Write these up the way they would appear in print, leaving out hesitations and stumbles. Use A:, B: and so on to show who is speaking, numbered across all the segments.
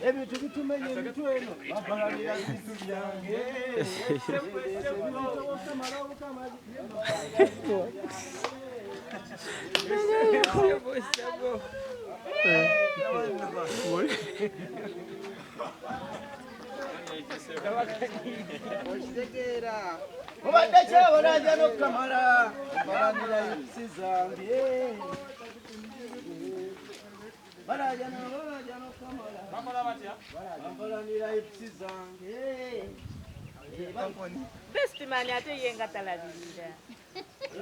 A: Ebintu bitumenya emitwe eno bampalanira bintu byange. Mubadde kyabalaja n'okukamala bampalanira ensi zange. Balaja n'okukamala bampalanira ensi zange.
B: Best man ate ye nga talabirira.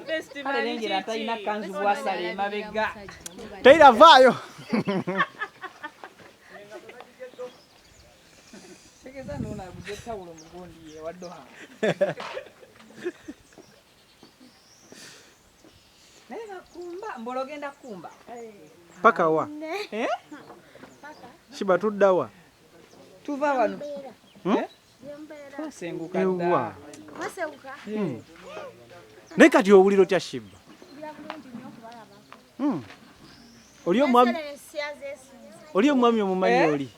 B: Best man
C: Alengera talina kanzu bwasala emabega.
D: Teira vaayo.
C: Tegeza nona aguze tawulo mugundi ye wa Doha. Naye kakumba mbola ogenda kumba.
D: Paka wa?
C: Eh?
D: Shiba tudda wa?
C: Tuva wano.
D: Hmm?
C: Twasenguka dda.
E: Mwasenguka?
D: Naye kati owulira otya Shiba? Oli omwami oli omwami omumanyi oli?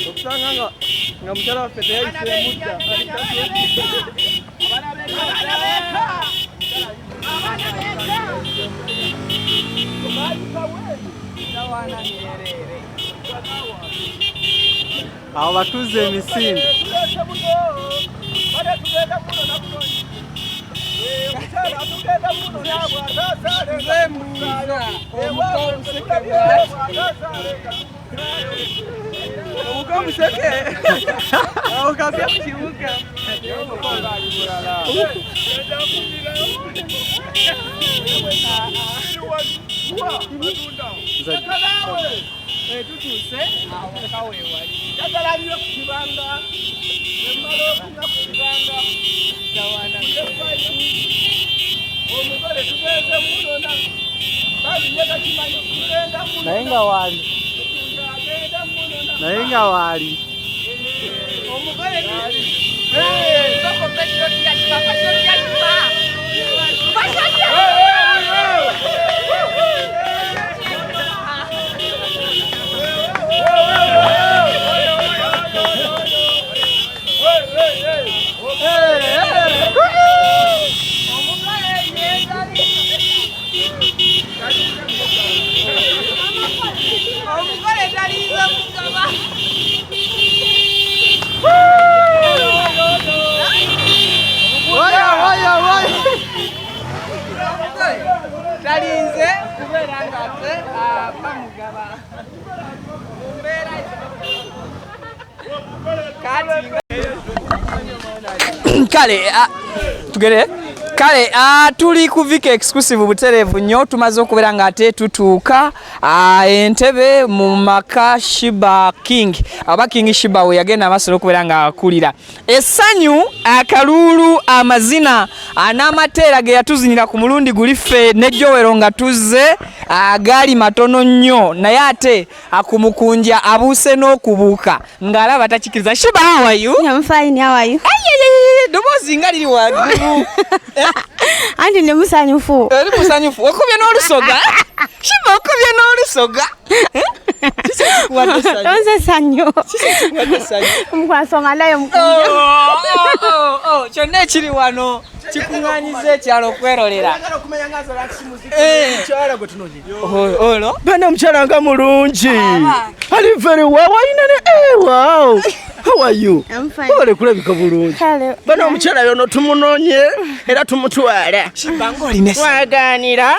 A: Okusanga nga mukyala waffe teyayise mudda.
D: Awo batuze emisinde.
C: Omuko omuseke okafya ku kibuga. Tutuuse awaka weewali.
A: Njagala ku kibanda, emmala okunywa ku kibanda. Omugole tugenze munona. Babiye takimanyi tugenda munona.
D: Naye nga waali. Naye nga waali.
C: Omugole soko petroli ya kiba, petroli ya kiba. Omugole talinze mugaba.
D: Oya oya oya.
C: Talinze kubeera ng'ate bamugaba. Kale tugere kale tuli ku Vika Exclusive butereevu nnyo, tumaze okubeera nga ate tutuuka Entebbe mu maka Shiba King, aba King Shiba we yagenda amaaso n'okubeera nga akulira essanyu, akaluulu, amazina n'amateera ge yatuzinira ku mulundi guli ffe ne Joel nga tuzze gaali matono nnyo, naye ate akumukunja abuuse n'okubuuka ng'alaba takikiriza. Shiba, how are you?
E: I'm fine, how are you?
C: Ddoboozi nga liri waggulu.
E: Anti ndi musanyufu.
C: Oli musanyufu, okubye n'olusoga. Shiba, okubye n'olusoga. Kiki ekikuwadde essanyu?
E: Tonze essanyu.
C: Kiki ekikuwadde essanyu?
E: Mukwasonga naye mukunja.
C: Oh, kyonna ekiri wano kikuŋŋaanyiza ekyalo okwerolera. Olwo
A: Bana, omukyala nga mulungi, ali very well, alina ne wow, how are you?
E: I'm fine.
A: Ole kulabika bulungi.
E: Kale.
A: Bana, omukyala yono tumunoonye era tumutwala.
C: Shiba, ng'olina essanyu.
A: Twaganira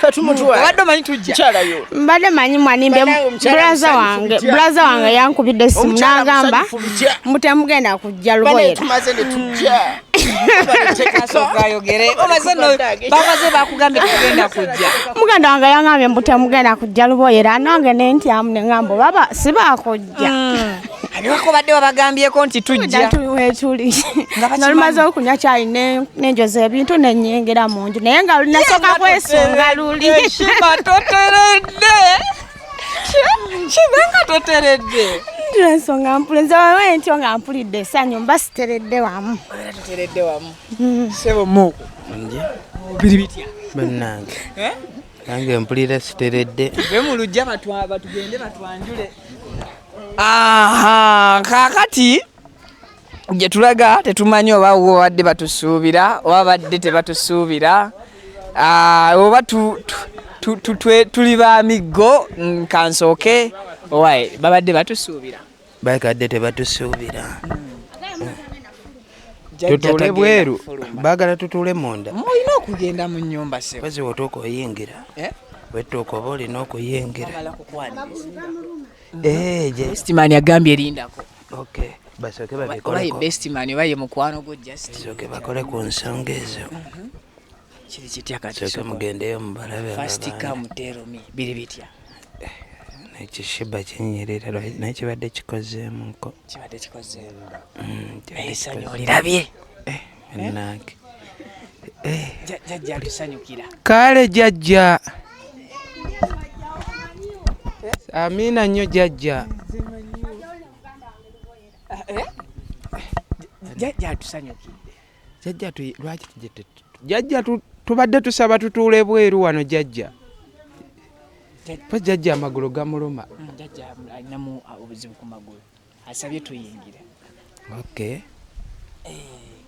A: fe tumutwala.
C: Obadde omanyi tujja?
A: Mukyala yo.
E: Mbadde manyi mwanimbe.
A: Bannange, omukyala
E: Brother
A: musanyufu
E: wange,
A: bitya?
E: brother wange yankubidde essimu
A: Omukyala
E: n'agamba
A: musanyufu bitya?
E: mutemugenda kujja
A: Bane,
E: Luboyera.
A: tumaze ne tujja.
C: Asooka ayogere. Omaze no bamaze bakugambye tugenda kujja.
E: Muganda wange yangambye mbu temugenda kujja Luboyera, nange nentyamu ne ŋŋamba baba sibaakujja.
C: Abibako badde babagambyeko nti tujja.
E: Wetuli
C: Nga bakimanyi.
E: nga lumaze okunywa kyayi nenjoza ebintu nenyingira mu nju, naye nga lunasooka kwesunga luli.
C: Shiba, toteredde. Shiba, nga toteredde.
E: Ensonga mpuli nze wewe ntyo nga mpulidde essanyu, mba siteredde wamu.
C: Obeera toteredde wamu. Sebo muoko.
F: Nje.
C: Biri bitya?
F: Bannange.
C: Eh?
F: Nange mpulira siteredde.
C: Be mu lujja batugende batwanjule. Aha, kaakati gye tulaga tetumanyi oba wo badde batusuubira oba badde tebatusuubira. Oba tuli ba miggo. Kansooke owaye babadde batusuubira.
F: Bakadde tebatusuubira.
C: Jjajja
F: Tutuule
C: tagenda
F: bweru.
C: kufuluma.
F: Baagala tutuule munda.
C: Mulina okugenda mu nnyumba, sebo.
F: Bazi wotuuka oyingira.
C: Eh?
F: Wetuuka oba olina okuyingira.
C: Bamala kukwaniriza.
F: Eh,
C: Bestman agambye erindako.
F: Okay, basooke
C: Oba ye
F: babikoleko.
C: bestman oba ye mukwano gwo just.
F: Basooke bakole ku nsonga ezo.
C: Kiri kitya kati?
F: Sooke
C: Sooka.
F: mugendeyo mubalabe.
C: First
F: abaana.
C: come, tell me, biri bitya?
F: Ekishiba kinyirira, naye kibadde kikozeemuko.
C: Kibadde kikozeemu.
F: Kibadde
C: Essanyu
F: kikoze-
C: olirabye.
F: Bannange.
C: Jjajja atusanyukira.
F: Kale jjajja, amiina nnyo jjajja.
C: Jjajja atusanyukidde.
F: Jjajja, lwaki jjajja tubadde tusaba tutuule bweru wano jjajja? Pa jjajja amagulu gamuluma.
C: Jjajja alinamu obuzibu ku magulu, asabye tuyingire.
F: Okay.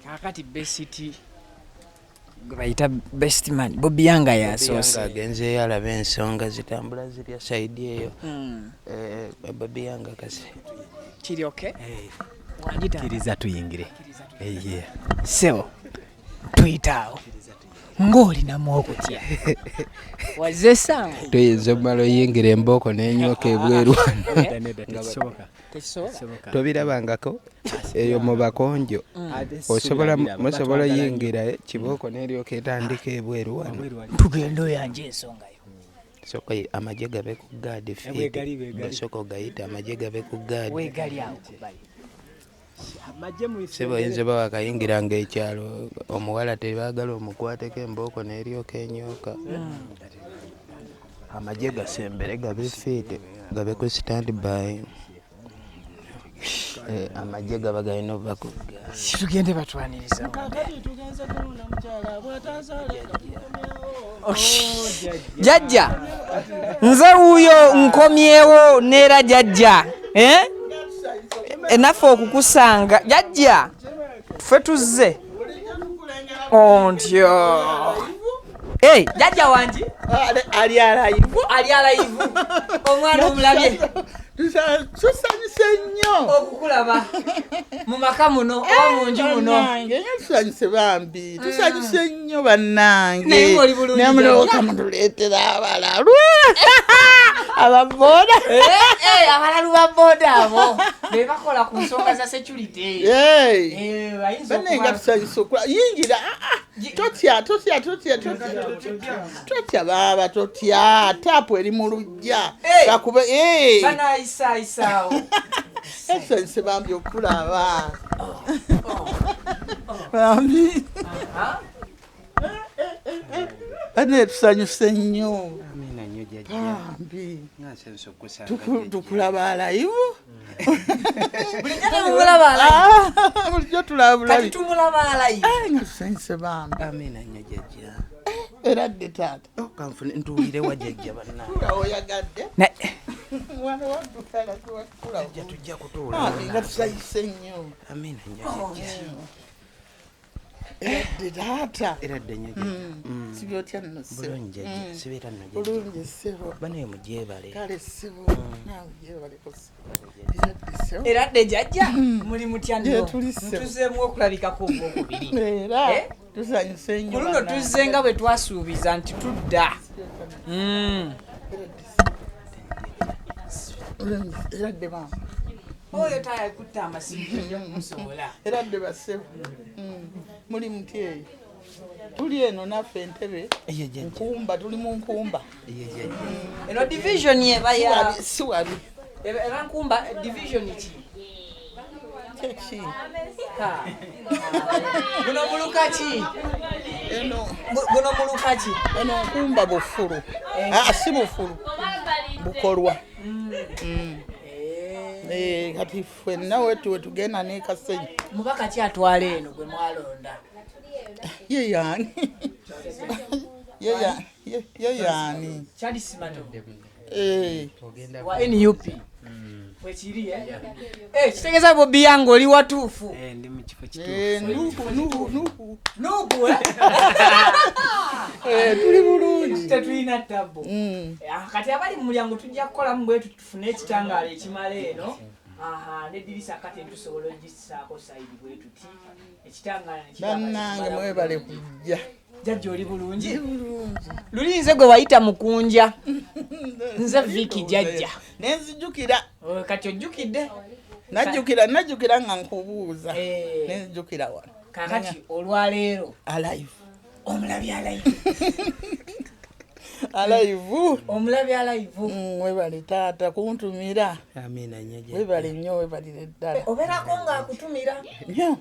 C: Kaakati best gwe bayita bestman Bobi Yanga yasoose.
F: Yanga agenzeeyo alabe ensonga zitambula zirya side eyo. Eh, Bobi Yanga kasi.
C: Kiri okay.
D: Kkiriza tuyingire. Yeah.
C: Sebo, tuyitaawo ng'olinamu okutya, wazze essaawa.
F: Tuyinza omala oyingira embooko n'enyoka ebweru wano.
D: Nedda, nedda, tekisoboka.
C: Tekisobola.
F: Tobirabangako eyo mu bakonjo? Osobola, musobola oyingira kibooko n'eryoka etandika ebweru wano.
C: Tugenda oyanja ensonga yo.
F: Sooka amagye gabe ku gaadi.
D: Wegali, wegali.
F: Sooka ogayite amagye gabe ku gaadi.
C: Wegali awo kubbali.
F: Sebo, oyinza oba wakayingiranga ekyalo, omuwala tebaagala omukwateko, embooko n'eryoka enyoka. Amagye gasembere gabe fiite, gabe ku stand by. Eh, amagye gaba galina oba ku gaadi.
C: Tugende batwaniriza.
A: Tugenze kulunda mukyala bw'atansaale.
C: Jjajja, nze wuuyo nkomyewo neera jjajja. Eh? Naffe okukusanga jjajja, ffe tuzze ontyo. Hey, jjajja wangi
A: Ali alive.
C: Ali alive, omwana omulabye.
G: Tusanyuse nnyo
C: okukulaba mu maka muno oba mu nju muno.
G: Bannange, nga tusanyuse bambi, tusanyuse nnyo bannange.
C: Naye ng'oli bulungi.
G: Nemulooka mutuleetera abalalu ababoda.
C: Abalalu ba boda abo be bakola ku nsonga za security. Bayinza
G: Bannange, nga
C: okuba
G: tusanyuse okula yingira. Ah, ah, totya, totya, totya, totya, totya baaba, totya. Taapu eri mu luggya. Bakube.
C: Banayisaayisaawo.
G: Tusanyuse bambi okulaba bambi. Bannange, tusanyuse nnyo.
F: Amiina nnyo jjajja.
G: Bambi.
F: Nga nsanyuse okukusanga, jjajja.
G: Tukulaba alive.
C: Bulijjo temumulaba alive.
G: Bulijjo tulaba bulabi.
C: Kati tumulaba alive.
G: Nga tusanyuse bambi.
F: Amiina nnyo jjajja.
G: Era dde taata.
F: Oh, kanfune ntuulire wa jjajja bannange.
G: Tuula oyagadde. Wano waddukala tuwakula.
F: Jjajja, tujja kutuula.
G: Bambi, nga tusanyuse nnyo.
F: Amiina nnyo jjajja.
G: Era dde taata.
F: Era dde nnyo jjajja.
G: Sibye otya nno ssebo?
F: Bulungi jjajja, sibeera nno jjajja.
G: Bulungi ssebo.
F: Banaye mugyebale.
G: Kale ssebo, naawe gyebaleko ssebo. Era dde ssebo.
C: Era dde jjajja, muli mutya
G: Gye
C: nno?
G: tuli ssebo.
C: Ntuzeemu okulabikako ogwokubiri.
G: Era
C: Eh?
G: tusanyuse nnyo
C: Ku luno
G: bannange.
C: tuzze nga bwe twasuubiza nti tudda.
G: Bulungi, era dde maama.
C: Oyo tayakutta amasimu, tojja kumusobola.
G: Era dde bassebo. Muli muti eyo? Tuli eno naffe entebe.
F: Ye jjajja.
G: Nkumba, tuli mu nkumba.
F: Ye jjajja.
C: Eno division eba ya
G: Si wabi.
C: Eba nkumba division ki?
G: Kyeki?
C: Ka. Guno muluka ki?
G: Eno.
C: Guno muluka ki?
G: Eno nkumba bufulu. Ah, si bufulu. Bukolwa. Kati ffenna wetu wetugenda ne Kasenyi.
C: Mubaka ki atwala eno gwe mwalonda?
G: Ye yaani? Ye yaani?
C: Charles Mato. Wa NUP. Wekiri, eh? Kitegeeza Bobi yange oli watuufu.
F: Ndi mu kifo kituufu.
G: Nuhu, Nuhu, Nuhu.
C: Nuhu, eh?
G: Tuli bulungi.
C: Tetulina ttabbu. Kati abali mu mulyango tujja kukolamu bwe tuti tufune ekitangaala ekimala eno. Aha, n'eddirisa kati tusobola ogissaako sayidi bwe tuti. Ekitangaala ne kiba nga
G: Bannange,
C: kimala
G: mwebale
C: bulungi.
G: kujja.
C: Jjajja oli bulungi?
G: Ndi bulungi.
C: Luli nze gwe wayita mukunja. Nze Vicky jjajja.
G: Nenzijukira.
C: Kati ojjukidde?
G: Najjukira nga nkubuuza. Nenzijukira wano.
C: Kaakati olwaleero.
G: Alive.
C: Omulabi alive.
G: Alive.
C: Omulabi alive.
G: Webale taata kuntumira.
F: Amiina nnyo jjajja.
G: Webale nnyo, webalire ddala.
C: Obeerako ng'akutumira.
G: Nnyo.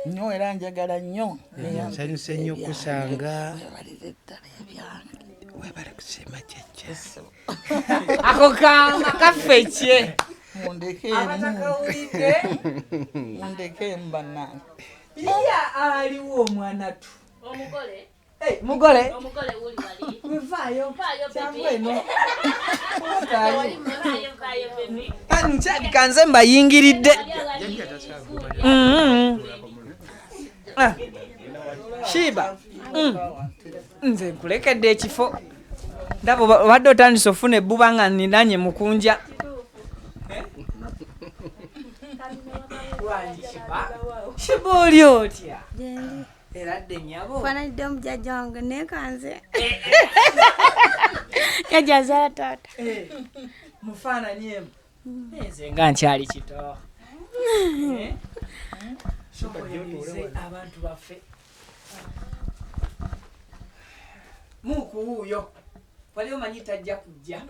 G: Nnyo, era njagala nnyo.
F: Nsanyuse nnyo okusanga.
G: Webalire ddala ebyange.
F: Webale kusiima jjajja.
C: Ako kaama kaffe kye.
G: Mundekeemu.
C: Abatakawulidde.
G: Mundekeemu bannange.
C: Ya aliwo omwana tu.
B: Omugole.
C: Mugole.
B: Omugole wuli wali.
C: Vaayo.
B: Vaayo, baby.
C: Kyangu eno.
B: Vaayo, vaayo, baby.
C: Nkyabika nze mbayingiridde. Shiba. Nze nkulekedde ekifo. Ndaba obadde otandise ofuna ebbuba nga nninaanye mukunja. Wangi Shiba. Shiba oli otya?
E: Gyendi.
C: Era dde nnyabo.
E: Faananidde omujjajja wange neekanze. Jjajja azaala taata.
C: Mufaananyeemu. Nze nga nkyali kito. Sooka abantu baffe. Muuku wuuyo. Wali omanyi tajja kujja.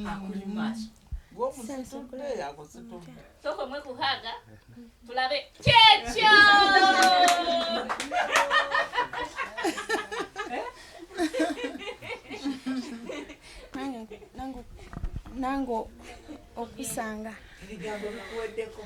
C: Akuli mu maaso.
G: Gw'omusitudde akusitudde.
B: Sooka omwe kuhaga tulabe kyekyo.
E: Nange okusanga.
C: Ebigambo bikuweddeko.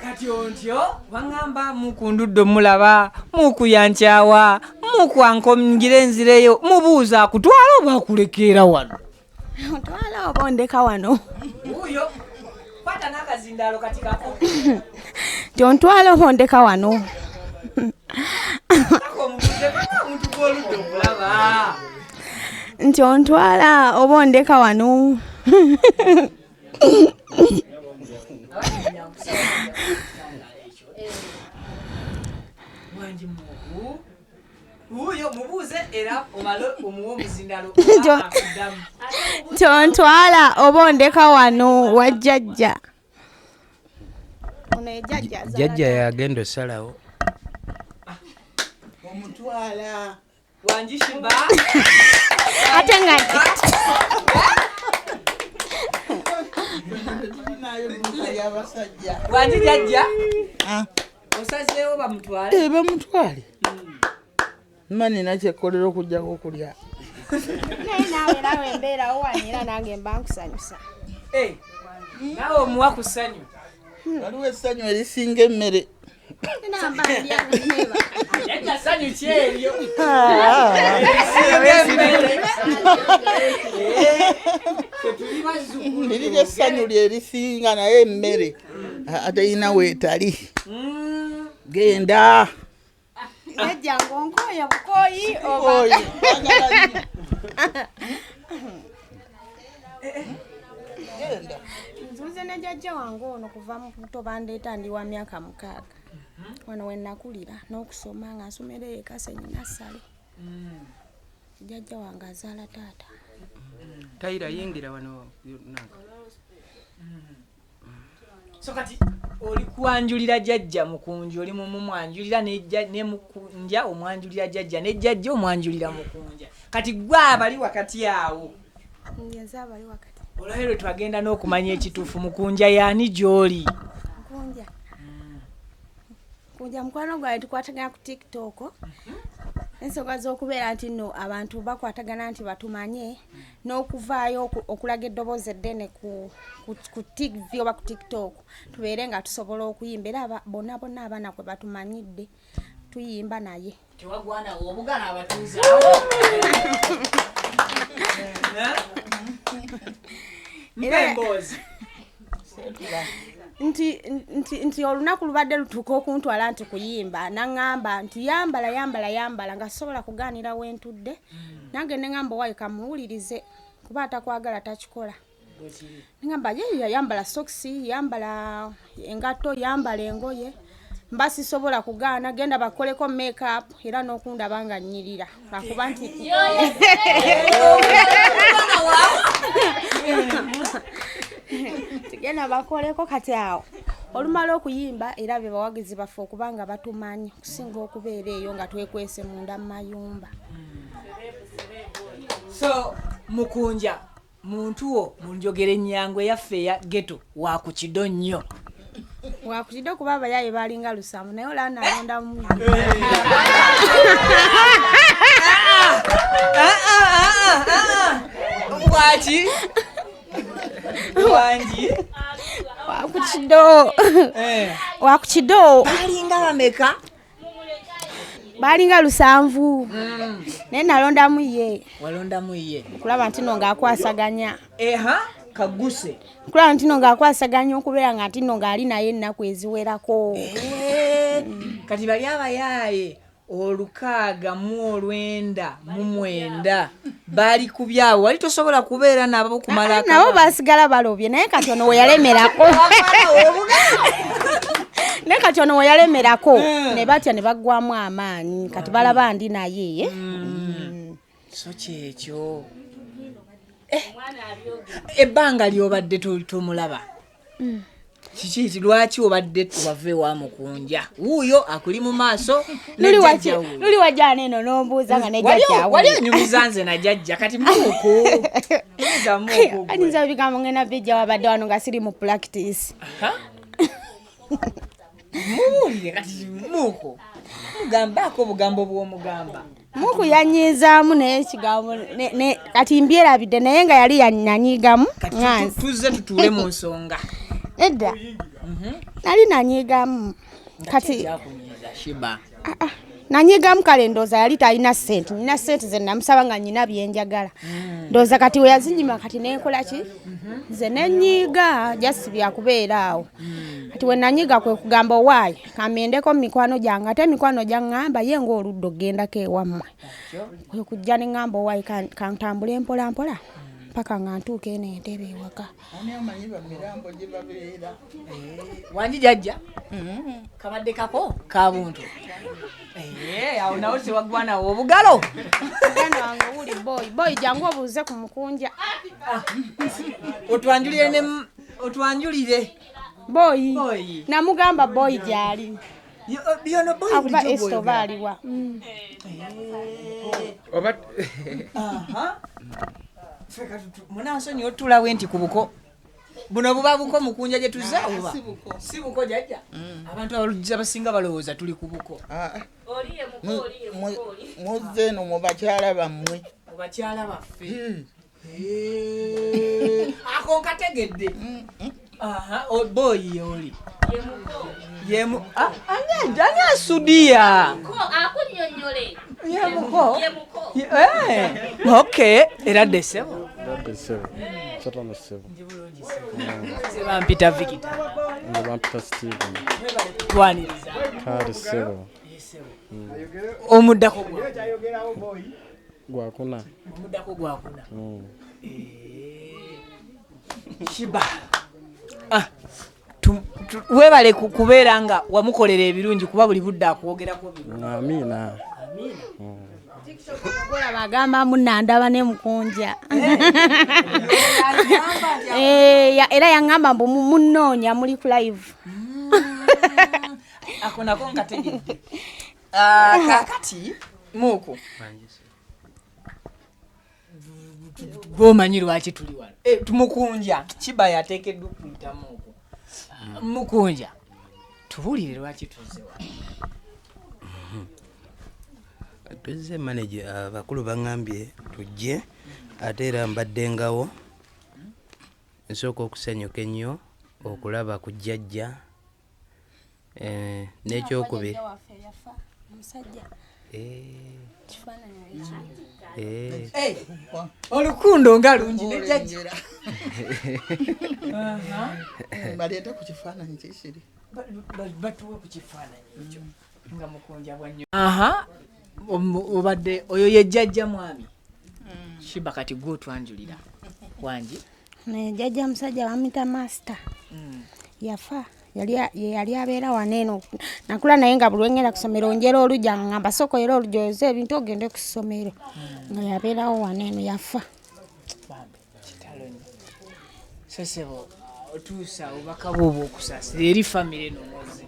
C: Kati ontyo waŋŋamba mukundudde omulaba, mukuyankyawa, mukwankomngira enzireyo, mubuuza akutwala oba akulekeera wano?
E: Otwala oba ondeka wano?
C: Wuuyo kwata n'akazindaalo kati kako.
E: Nti ontwala oba ondeka wano?
C: Kako.
E: Nti ontwala oba ondeka wano?
C: Wangi muku wuuyo mubuuze era omale omuwe omuzindalo akuddamu.
E: Nti ontwala oba ondeka wano wa jjajja? Ono ye jjajja azaala.
F: Jjajja yagenda osalawo.
G: Omutwala.
C: Wangi Shiba.
E: Ate nga
G: Tulinayo dduuka ly'abasajja.
C: Wangi jjajja, osazeewo bamutwale?
G: Eh, bamutwale. Mma nina kyekkolera okuggyako okulya.
E: Naye naawe era wembeerawo wano era nange mba nkusanyusa.
C: Eh, naawe omuwa ku ssanyu.
G: Waliwo essanyu erisinga emmere.
C: Jjajja, ssanyu ki eryo?
G: Lirira essanyu lye lisinga, naye emmere terina weetali. Genda.
E: Jjajja ng'onkooye bukooyi oba?
G: Oyo, njagala nnyo. Genda.
E: Nzuuze ne jjajja wange ono kuva mu buto, bandeeta ndi wa myaka 6. Wano we nakulira n'okusoma nga nsomera eyo e Kasenyi Nassale. Jjajja wange azaala taata.
F: Tayira yingira wano nanka.
C: So kati oli kwanjulira jjajja Mukunja, oli mumumwanjulira ne Mukunja omwanjulira jjajja ne jjajja omwanjulira Mukunja. Kati gwe abali wakati awo.
E: Nze abali wakati.
C: Olwaleero twagenda n'okumanya ekituufu Mukunja yaani gy'oli.
E: Mukunja. Mukunja mukwano gwange, tukwatagana ku TikTok. Ensonga z'okubeera nti nno abantu bakwatagana nti batumanye n'okuvaayo okulaga eddoboozi eddene ku TV oba ku TikTok, tubeere nga tusobola okuyimba era bonna bonna abaana kwe batumanyidde tuyimba naye.
C: Tewagwana obugala abatuuze awo. Mpa emboozi.
E: Nti olunaku lubadde lutuuka okuntwala nti kuyimba, naŋŋamba nti yambala, yambala, yambala, nga sobola kugaanira wentudde. Nange ne ŋŋamba owaayi kamuwulirize kuba atakwagala takikola. Neŋŋamba ye yambala sokisi, yambala engatto, yambala engoye, mba sisobola kugaana, genda bakoleko make-up era n'okundaba nga nnyirira lwakuba nti tugenda bakoleko. Kati awo olumala okuyimba era be bawagizi baffe okubanga batumanyi okusinga okubeera eyo nga twekwese munda mu mayumba.
C: So Mukunja muntu wo mu njogera ennyangu eyaffe eya ghetto wa ku kido nnyo.
E: Wakukido kuba abayaye balinga 7, naye olaba nalondamu.
C: Waki? Wangi?
E: Wakukido. Wakukido.
C: Balinga bameka?
E: Balinga 7. Naye nalondamu ye.
C: Walondamu ye.
E: Kulaba nti nno ng'akwasaganya.
C: Eha, kaguse.
E: Kulaba nti nno ng'akwasaganya okubeera nga nti nno ng'ali naye ennaku eziwerako.
C: Kati bali abayaaye 699 bali ku byawo, wali tosobola kubeera nabo kumala
E: Nabo basigala balobye, naye kati ono we yalemerako. Naye kati ono we yalemerako ne batya ne baggwamu amaanyi, kati balaba ndi naye.
C: So kyekyo. Ebbanga ly'obadde tomulaba. Kiki lwaki obadde wava ewa Mukunja? Wuuyo akuli mu maaso ne jjajja wuuyo.
E: Luli wajja neno n'ombuuza nga ne jjajja
C: Wali onyumiza nze na jjajja, kati muuku. Nyumiza muuku gwe.
E: Ayinza ebigambo ngenda bijja wabadde wano nga siri mu practice.
C: Muwulire kati muuku. Mugambaako obugambo bw'omugamba.
E: Muuku yanyiizaamu naye ekigambo kati mbyerabidde, naye nga yali yanyiigamu.
C: Kati tuzze tutuule mu nsonga.
E: Nedda. Nali nanyiigamu. Kati
C: Kyakunyiiza Shiba.
E: Nanyiigamu kale ndowooza yali talina ssente. Nina ssente ze namusaba nga nnyina bye njagala. Ndowooza kati we yazinyima kati nenkola ki? Nze ne nnyiiga, just byakubeera awo. Kati we nanyiga kwe kugamba owaayi kamendeko mu mikwano gyange, ate emikwano gyaŋŋamba ye ng'oludda ogendako ewammwe. Kwe kujja ne ŋŋamba owaayi kantambule mpola mpola paka nga ntuuka eno entebe ewaka.
G: Ani amanyi bamirambo gye babeera?
C: Wangi jajja? Kabadde kako ka buntu. Awo nawo tewagwanawo obugalo.
E: Muganda wange wuli boyi boyi, jangu obuuze ku mukunja.
C: Otwanjulire ne otwanjulire.
E: Boyi.
C: Boyi.
E: Namugamba boyi gyali.
C: Yono boyi
E: Akuba
C: bulijjo
E: Esther
C: bw'oyogera.
E: aliwa.
F: Oba
C: Aha. Munansonyiwa otulawe nti ku buko. Buno buba buko mukunja gye tuzze oba? Si buko jajja. Abantu abalujja abasinga balowooza tuli ku buko.
G: Muzze eno mu bakyala bammwe.
C: Mu bakyala baffe. Ako nkategedde. Aha, boyi oli. Yemu. Ani asudiya?
B: Ko akunnyonnyole.
C: Yemuko.
B: Yemuko.
C: Okay, era dde ssebo.
H: Dadde ssebo. Kyatano ssebo.
C: Nze bampita Victor.
H: Nze bampita Steven.
C: Twaniriza.
H: Kale ssebo.
C: Omuddako gwa.
H: Gwakuna.
C: Omuddako gwakuna. Shiba. Weebale kubeera nga wamukolera ebirungi kuba buli budde akwogerako birungi.
H: Amiina.
E: Olaba agamba munnandaba ne mukunja. Era yaŋŋamba mbu munnoonya muli ku live.
C: Ako nako nkategedde. Kaakati Muuku. Gw'omanyi lwaki tuli wano. Tumukunja Kiba yateekeddwa okuyita Muuku. Mukunja tubuulire lwaki tuzze wano.
D: Tuzze manager, abakulu baŋŋambye tujje ate era mbaddengawo. Nsooka okusanyuka ennyo okulaba ku jjajja. N'ekyokubiri.
C: Olukundo nga lungi ne jjajja.
G: Baleete ku kifaananyi kikiri.
C: Batuwe ku kifaananyi ekyo nga mukunja bwa nnyo. Aha, obadde oyo ye jjajja mwami. Shiba kati gwe otwanjulira. Wangi?
E: Ne jjajja musajja bamuyita Master. Yafa. Yali abeera wano eno. Nakula naye nga buli lwe ngenda ku ssomero njera olugya nga ngamba sooka oyere olugya oyoze ebintu ogende ku ssomero. Nga yabeerawo wano eno yafa.
C: Bambi, kitalo nnyo. Ssebo, otuusa obubaka bwo obw'okusaasira eri famire eno mw'ozze.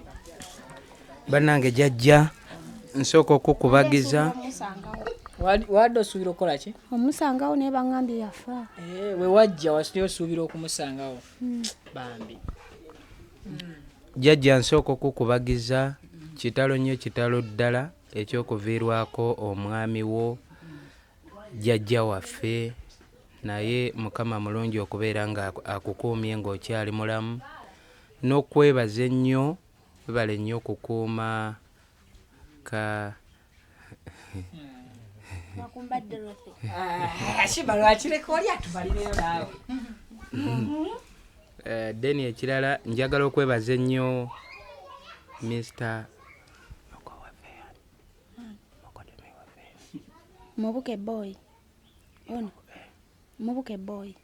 D: Bannange jjajja, nsooka okukubagiza.
C: Wadde osuubira okukola ki?
E: Omusangawo naye baŋŋambye yafa.
C: We wajja wali osuubira okumusangawo. Bambi.
D: Jjajja nsooka okukubagiza kitalo nnyo kitalo ddala ekyokuviirwako omwami wo jjajja waffe, naye Mukama mulungi okubeera nga akukuumye ng'okyali mulamu n'okwebaza ennyo, webale nnyo okukuuma ka
C: Shiba lwakireka oli atubalireyo naawe.
D: Then ekirala njagala okwebaza ennyo Mr.
E: Mubuke boy. Ono. Mubuke boy.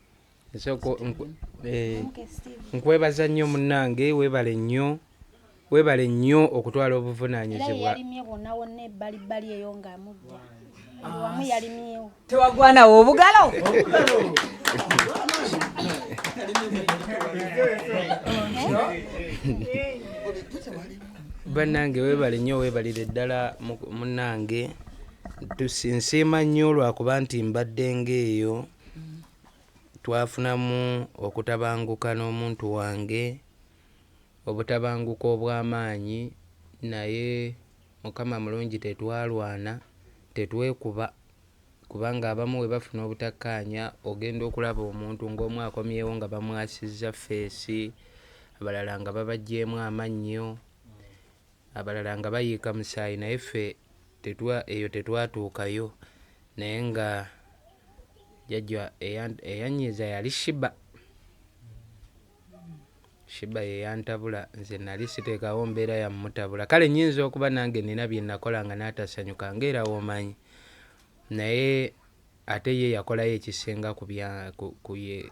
D: Nkwebaza nnyo munnange, weebale nnyo. Weebale nnyo okutwala obuvunaanyizibwa.
E: Era yalimye bwonna wonna ebbalibbali eyo ng'amujja. Wamu yalimyewo.
C: Tewagwanawo obugalo.
D: Bannange weebale nnyo, weebalire ddala munnange. Nsiima nnyo lwakuba nti mbadde ng'eyo. Twafunamu okutabanguka n'omuntu wange, obutabanguka obw'amaanyi, naye Mukama mulungi tetwalwana, tetwekuba, kubanga abamu we bafuna obutakkaanya ogenda okulaba omuntu ng'omu akomyewo nga bamwasizza feesi, abalala nga babaggyeemu amannyo, abalala nga bayiika musaayi, naye ffe eyo tetwatuukayo. Naye nga jjajja eyannyiza yali Shiba. Sheebah ye yantabula nze nali siteekawo mbeera ya mmutabula. Kale nnyinza okuba nange nnina bye nakola nga n'atasanyuka ng'era w'omanyi naye ate ye yakolayo ekisinga ku bya ku, ku ye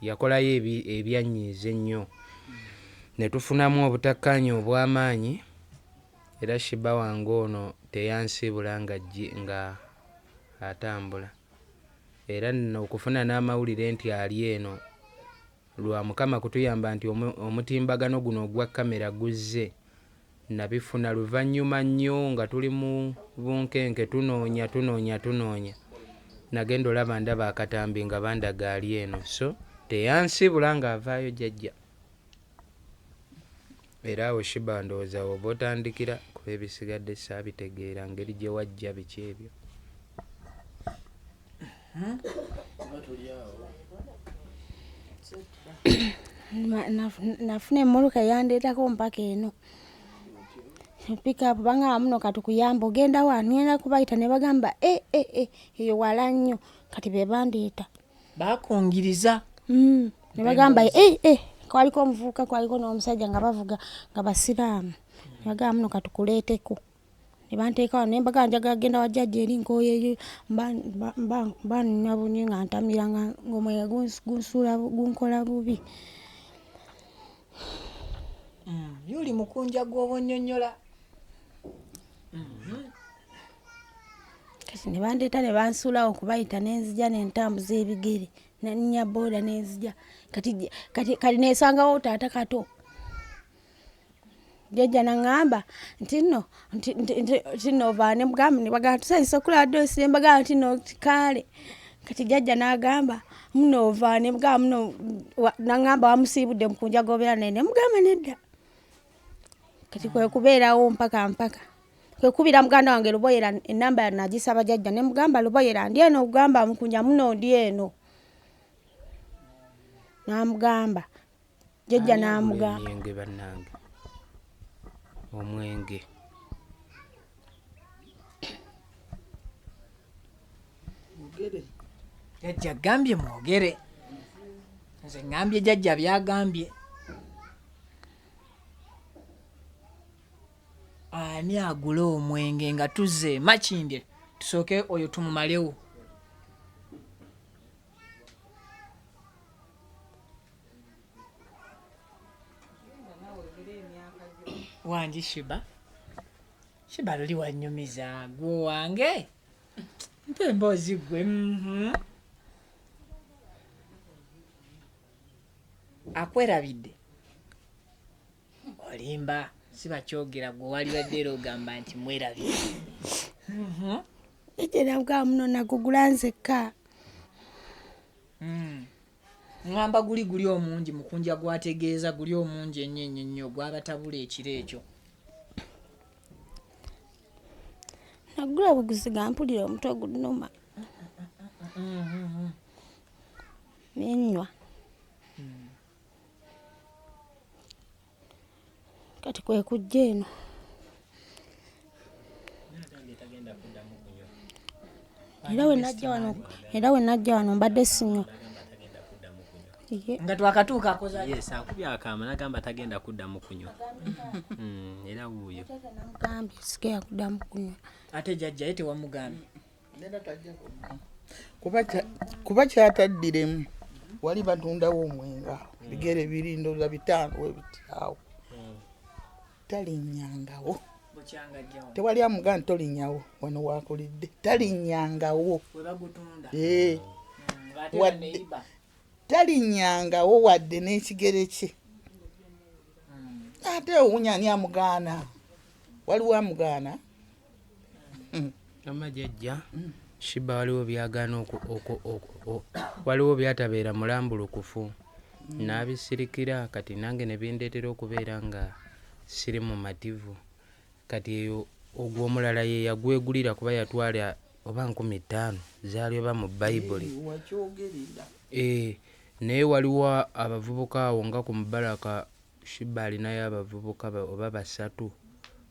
D: yakolayo ebi, ebyannyiiza ennyo ne tufunamu obutakkaanya obw'amaanyi era Sheebah wange ono teyansiibula nga nga atambula era nno okufuna n'amawulire nti ali eno Lwa Mukama kutuyamba nti omutimbagano guno ogwa kkamera guzze, nabifuna luvannyuma nnyo nga tuli mu bunkenke tunoonya, tunoonya, tunoonya. Nagenda olaba ndaba akatambi nga bandaga ali eno so teyansiibula ng'avaayo jjajja. Era awo Sheebah ndowooza w'oba otandikira kuba ebisigadde saabitegeera ngeri gye wajja biki ebyo.
E: Nafuna emmotoka eyandeetako mpaka eno pickup bangamba muno katukuyambe ogenda wa ngenda kubayita ne bagamba e e e eyo wala nnyo kati be bandeeta
C: Bakungiriza.
E: Ne bagamba e e kwaliko omuvubuka kwaliko n'omusajja nga bavuga nga basiraamu ne bagamba muno katukuleeteko ne banteeka wano ne mbagamba njagala kugenda wa jjajja eri nkooyeyo mba mba mba nnywa bunywi nga ntamira nga ng'omwenge gunsuula gunkola bubi.
C: Ye oli mukunja gw'oba onnyonnyola.
E: Kati ne bandeeta ne bansuulawo okubayita ne nzija ne ntambuza ebigere ne nninnya bbooda ne nzija kati kati kati neesangawo taata kato. Jjajja n'aŋŋamba nti nno nti nti nti nti nno ova ne mugamba ne bagamba tusanyuse okulaba Doris ne mbagamba nti nno kaale. Kati jjajja n'agamba muno ova ne mugamba muno n'aŋŋamba wamusiibudde mukunja gw'obeera naye ne mugamba nedda. Kati kwe kubeerawo mpaka mpaka. Kwe kubira muganda wange Luboyera ennamba nagisaba jjajja ne mugamba Luboyera ndi eno okugamba mukunja muno ndi eno. N'amugamba jjajja n'amugamba.
D: Emyenge bannange omwenge.
C: Jjajja agambye mwogere. Nze ŋŋambye jjajja by'agambye. Ani agula omwenge nga tuzze e Makindye tusooke oyo tumumalewo. Wangi Shiba. Shiba luli wanyumiza gwe owange. Mpa emboozi gwe. Mm -hmm. Akwerabidde. Olimba sibakyogera gwe walibadde era ogamba nti mwerabidde.
E: Mm-hmm. Ejjera bwa muno nagugula nzekka.
C: Mm. Ngamba guli guli omungi mukunja gwategeeza guli omungi ennyo ennyo ennyo gwabatabula ekiro ekyo.
E: Nagula buguzi nga mpulira omutwe gunnuma. Nenywa. Kati kwe kujja eno. Era we najja wano era we najja wano mbadde sinywa.
C: Nga twakatuuka akoze atya?
I: Yes, akubye akaama nagamba tagenda kuddamu kunywa. Era wuuyo.
E: Namugambye sigenda kuddamu kunywa.
C: Ate jjajja ye tewamugambye?
G: Kuba kuba kyataddiremu wali batundawo omwenge awo bigere biri ndowooza bitaano webiti awo talinnyangawo tewali amugamba nti tolinnyawo wano wakulidde talinnyangawo eh. Wadde talinnyangawo wadde n'ekigere kye ate owunya ani amugaana waliwo amugaana.
D: Wamma jajja Shiba waliwo byagaana waliwo byatabeera mulambulukufu n'abisirikira kati nange ne bindeetera okubeera nga siri mumativu kati eyo ogwo omulala ye yagwegulira kuba yatwala oba 5000 zaali oba mu Bayibuli. Eh, naye waliwo abavubuka awo nga ku Mubaraka Sheebah alinayo abavubuka oba basatu.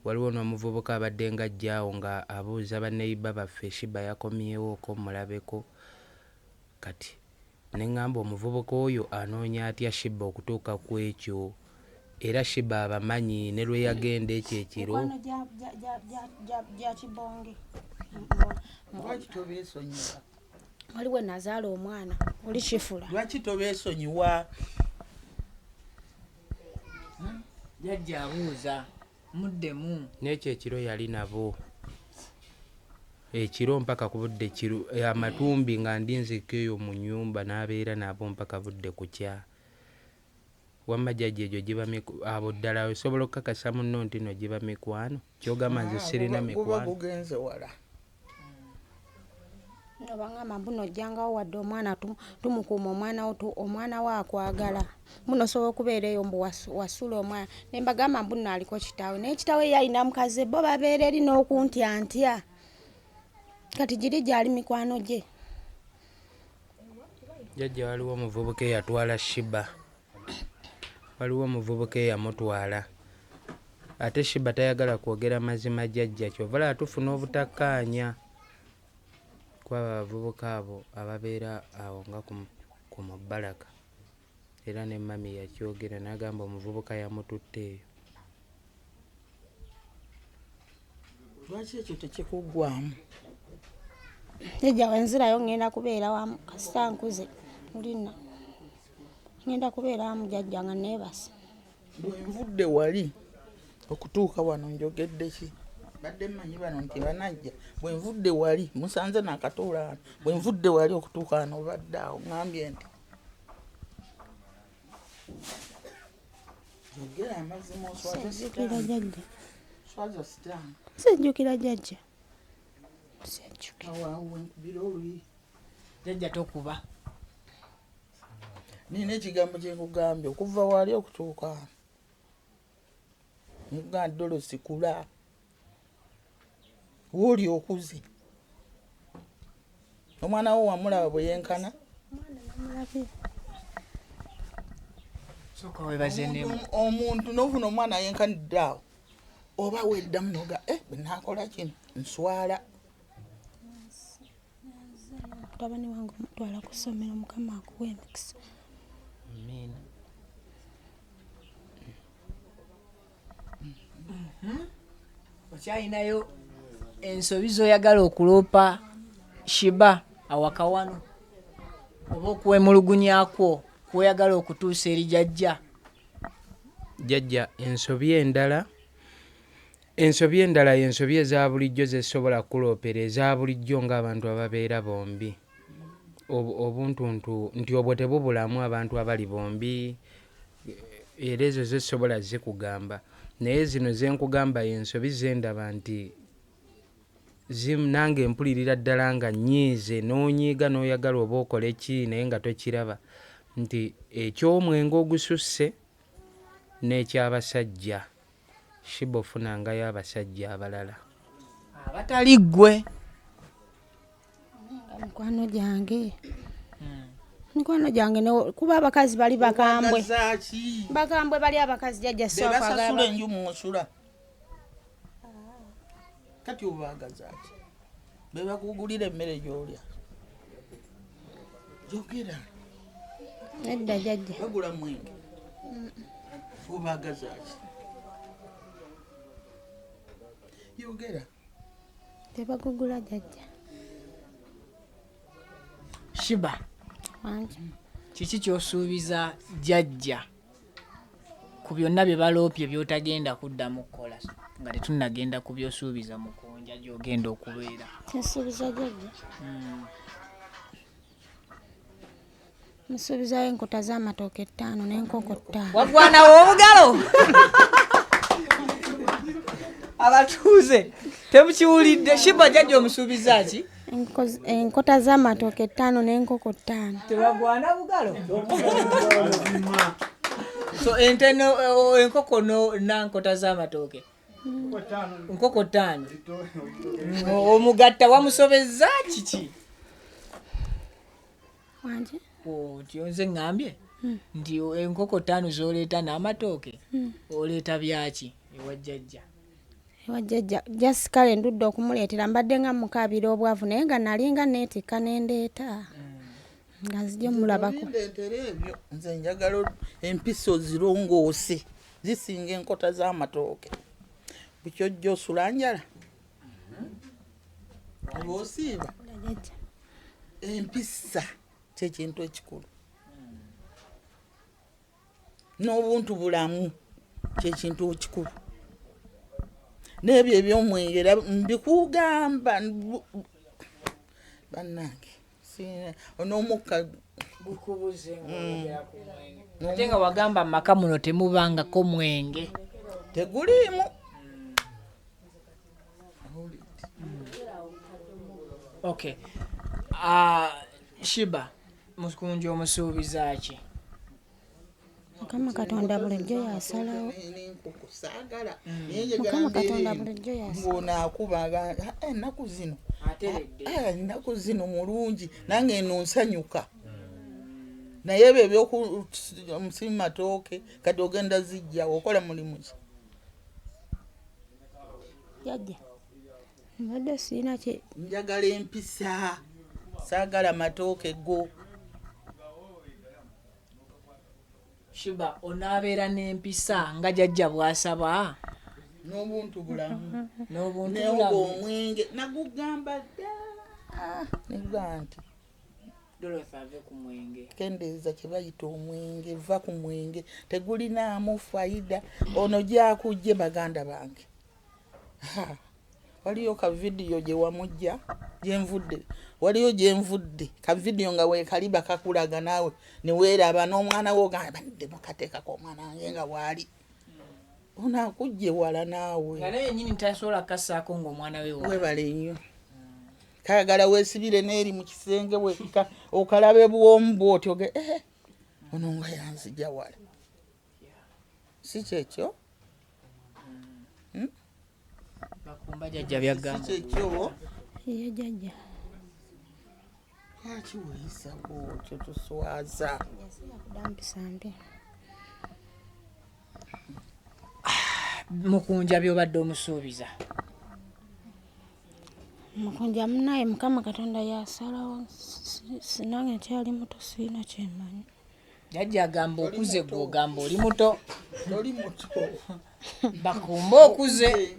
D: Waliwo n'omuvubuka abaddenga ajja awo nga abuuza ba neyiba baffe Sheebah yakomyewo ko mmulabeko. Kati ne ŋŋamba omuvubuka oyo anoonya atya Sheebah okutuuka ku ekyo? Era Shiba abamanyi ne lwe yagenda ekyo ekiro.
E: Mikwano gya kibonge.
G: Lwaki tobeesonyiwa?
E: Waliwo nazaala omwana oli kifula.
G: Lwaki tobeesonyiwa?
C: Jajja abuuza muddemu.
D: N'ekyo ekiro yali nabo ekiro mpaka ku budde kiro amatumbi nga ndi nzeka eyo mu nnyumba n'abeera nabo mpaka budde kukya. Wamma jjajja egyo giba abo ddala osobola okukakasa munno nti no giba mikwano? Ky'ogamba nze sirina
G: Guba
D: mikwano?
G: gugenze wala.
E: No bangamba mbu nojjangawo wadde omwana tumukuuma omwana wo omwana wo akwagala. Mbu nosobola okubeera eyo mbu wasula omwana. Ne mbagamba mbu nno aliko kitaawe. Naye kitaawe ye alina mukazi bo babeera eri n'okuntya ntya. Kati giri gyali mikwano gye.
D: Jjajja waliwo omuvubuka eyatwala Shiba. Waliwo omuvubuka eyamutwala. Ate Shiba tayagala kwogera mazima jjajja ky'ova olaba tufuna obutakkaanya. Kwabo abavubuka abo ababeera awo nga ku Mubaraka. Era ne mami yakyogera n'agamba omuvubuka yamututte eyo.
G: Lwaki ekyo tekikuggwaamu?
E: Jjajja wenzirayo ngenda kubeera wamu kasita nkuze olina. Ngenda kubeera wamu jjajja nga neebase.
G: Bwe nvudde wali okutuuka wano njogedde ki? Badde mmanyi bano nti banajja. Bwe nvudde wali musanze nakatuula wano. Bwe nvudde wali okutuuka wano obadde awo ŋŋambye nti yogera amazima oswaze
E: Sijjukira
G: sitaani.
E: jjajja.
G: Swaza sitaani.
E: Sijjukira jjajja. Sijjukira.
G: Awo awo wenkubira oluyi.
C: Jjajja tokuba.
G: Nina ekigambo kye nkugambye okuva wali okutuuka wano. Nkugamba Dolosi kula. Wooli okuze. Omwana wo wamulaba bwe yenkana?
C: Sooka weebaze ne
G: Omuntu n'ofuna omwana yenkanidde awo oba weddamu n'oga bwe naakola kino nswala.
E: Mutabani wange omutwala ku ssomero Mukama akuwe emikisa.
D: Amiina.
C: Okyalinayo ensobi z'oyagala okuloopa Shiba awaka wano oba okwemulugunyakwo kw'oyagala okutuusa eri jjajja?
D: Jjajja ensobi endala y'ensobi eza bulijjo ze zisobola kukuloopera eza bulijjo ng'abantu ababeera bombi. Obuntuntu nti obwo tebubulamu abantu abali bombi era ezo zo zisobola zikugamba. Naye zino ze nkugamba y'ensobi ze ndaba nti nange mpulirira ddala nga nnyiize n'onyiiga n'oyagala oba okole ki naye nga tokiraba nti eky'omwenge ogususse n'ekyabasajja. Shiba ofunangayo abasajja abalala.
C: Abatali ggwe.
E: Mikwano gyange. Mikwano gyange kuba abakazi bali bakambwe. Bakambwe bali abakazi jjajja
G: Be basasula enju mw'osula. Kati obaagaza ki? Be bakugulira emmere gy'olya. Yogera.
E: Nedda jjajja.
G: Bagula mwenge. Obaagaza ki? Yogera.
E: Tebagugula jjajja.
C: Shiba.
E: Wangi.
C: Kiki ky'osuubiza jjajja ku byonna bye baloopye by'otagenda kuddamu kukola nga tetunnagenda ku by'osuubiza mu kunja gy'ogenda okubeera?
E: Nsuubiza jjajja. Nsuubizayo enkota z'amatooke 5 n'enkoko 5.
C: Wagwanawo obugalo! Abatuuze temukiwulidde. Shiba jjajja omusuubiza ki?
E: Enkota z'amatooke 5 n'enkoko 5.
C: Tebagwana bugalo. So ente enkoko n'enkota z'amatooke. Nkoko 5. Omugatta wamusobezza kiki?
E: Wanje?
C: Otyo nze ŋŋambye nti enkoko 5 z'oleeta n'amatooke oleeta byaki ewa jjajja?
E: Ewa jjajja just kale ndudde okumuleetera mbadde nga mukaabira obwavu naye nga nalinga neetikka ne ndeeta. Nga nzija omulabako.
G: Ndeetera ebyo nze njagala empiso zirongoose Zisinga enkota z'amatooke. Bukyojja osula njala, oba osiiba? Empisa kyekintu ekikulu, n'obuntu bulamu kyekintu ekikulu, n'ebyo ebyomwenge era mbikugamba bannange, n'omukka
C: gukubuze ate nga wagamba mu maka muno temubangako mwenge.
G: Teguliimu.
C: Okay, Shiba, mukunja omusuubiza ki?
E: Mukama Katonda bulijjo yasalawo.
G: N'enkoko saagala, naye njagala
E: Mukama Katonda
G: mbeere
E: bulijjo yasalawo.
G: ng'ono akuba aga, "Ah, ennaku zino
C: Ateredde.
G: Ah, ennaku zino mulungi, nange eno nsanyuka." Naye ebyo ebyokusimu matooke, kati ogenda zijjawo okola mulimu ki?
E: Jjajja, mbadde sirina kye.
G: Njagala empisa, saagala matooke go.
C: Shiba, onaabeera n'empisa nga jjajja bw'asaba?
G: N'obuntu bulamu.
C: N'obuntu
G: Naye
C: bulamu.
G: ogwo omwenge nagugamba dda, negamba nti
C: Dorothy ave ku mwenge.
G: Kendeeza kye bayita omwenge, va ku mwenge, tegulinaamu fayida. Ono gyakujje, baganda bange. Ha, waliyo ka vidiyo gye wamujja gyenvudde, waliyo gyenvudde ka vidiyo nga weekaliba kakulaga naawe neweeraba n'omwana wo, ogamba banidde mukateekako omwana wange nga bwali ono akujje wala naawe.
C: Nga naye yennyini tasobola kassaako ng'omwana we wa.
G: Webale nnyo. Kayagala weesibire n'eri mu kisenge wekka, okalabe bwomu bwotyo ge, eh, ono nga yanzija wala, si kyekyo?
C: Bakumba jjajja
G: Si
C: byagamba.
G: kyekyo?
E: Ye jjajja.
G: Lwaki weeyisa bwotyo? Tuswaza.
E: Kudda mpisa mbi.
C: Mukunja, byobadde omusuubiza?
E: Mukunja munaye, Mukama Katonda yasalawo. Nange nkyali muto, sirina kyemmanyi.
C: Jjajja agamba okuze, gwe ogamba oli muto.
G: Oli muto.
C: Bakumba okuze,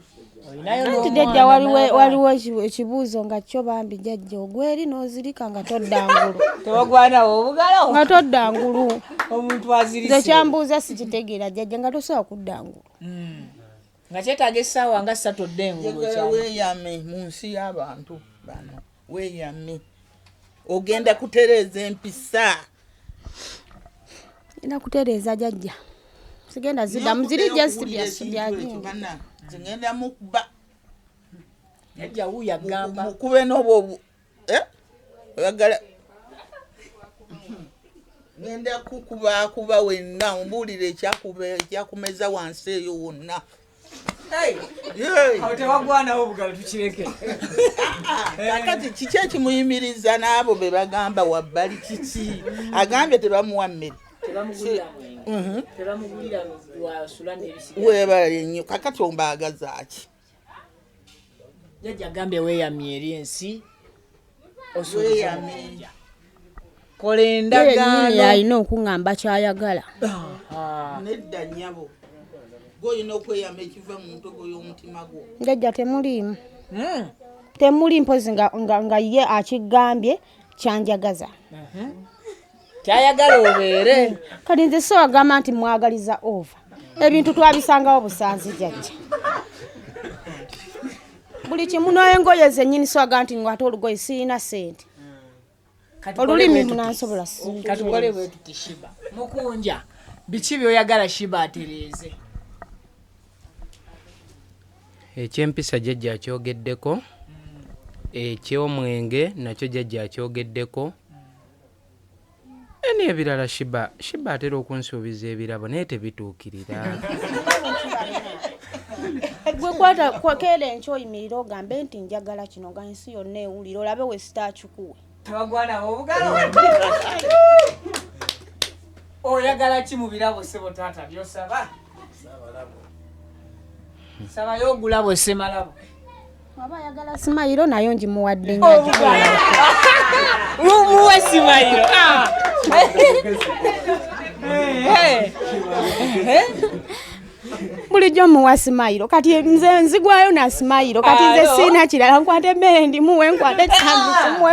C: olinayo
E: Anti
C: n'omwana
E: jjajja, waliwo
C: n'abaana.
E: waliwo ekibuuzo nga kyo bambi jjajja, ogweri n'ozirika nga todda ngulu.
C: Tewagwanawo obugalo.
E: Nga todda ngulu.
C: Omuntu
E: Nze
C: azirise.
E: kyambuuza sikitegeera jjajja, nga tosobola kudda ngulu.
C: Nga kyetaaga essaawa nga 3 odde engulu.
G: Njagala
C: Kyalo.
G: weeyame mu nsi y'abantu bano, weeyame ogenda kutereeza empisa.
E: Ngenda kutereeza jjajja, sigenda ziddamu ziri just bya
G: Bannange, nze ngenda mukuba.
C: Jjajja wuuyo agamba.
G: Mukube n'obwo, eh? Oyagala ngenda kukubakuba wenna, ombuulire ekyakumeza wansi eyo wonna. Hey!
C: Awo tewagwanawo obugalo, tukireke.
G: Kakati kiki ekimuyimiriza n'abo be bagamba wabbali? Kiki agambye? Tebamuwa mmere.
C: Tebamugulira mwenge. Tebamugulira wasula n'ebisigalira.
G: Weebale nnyo. Kakati ombaagaza ki?
C: Jjajja agambye weeyamye eri ensi, osuubize.
G: Weeyame.
C: Mukunja, kola
E: Ye yennyini
C: endagaano.
E: alina okuŋŋamba kyayagala.
G: Nedda nnyabo, gwolina okweyama ekiva mu ntogo y'omutima gwo.
E: Jjajja, temuliimu, temuli mpozi nga ye akigambye kyanjagaza.
C: Kyayagala obeere.
E: Kati nze so agamba nti mwagaliza ova ebintu twabisangawo busanzi jjajja, buli kimu n'engoye zennyini, so aga nti ngwate olugoye sirina ssente. Olulimi munansobola.
C: Katukole bwe tuti, Shiba, mukunja biki byoyagala Shiba atereeze?
D: Ekyempisa jjajja akyogeddeko, ekyomwenge nakyo jjajja akyogeddeko, n'ebirala. Shiba atera okunsuubiza ebirabo naye tebituukirira.
E: Gwe kwata keera enkya oyimirire ogambe nti njagala kino, nga ensi yonna ewulira, olabe we sitaakikuwe.
C: Tewagwanawo obugalo. Oyagala ki mu birabo, sebo taata, byosaba? Sabayo ogulabo, semalabo.
E: Waba ayagala simayiro, nayo ngimuwadde nnyo.
C: Muwe simayiro. Ah! Eh, eh.
E: Bulijjo muwa simayiro, kati nze nzigwayo na simayiro, kati nze
C: Alo.
E: siina kirala, nkwata emmere ndimuwe, nkwata ekisambu simuwe.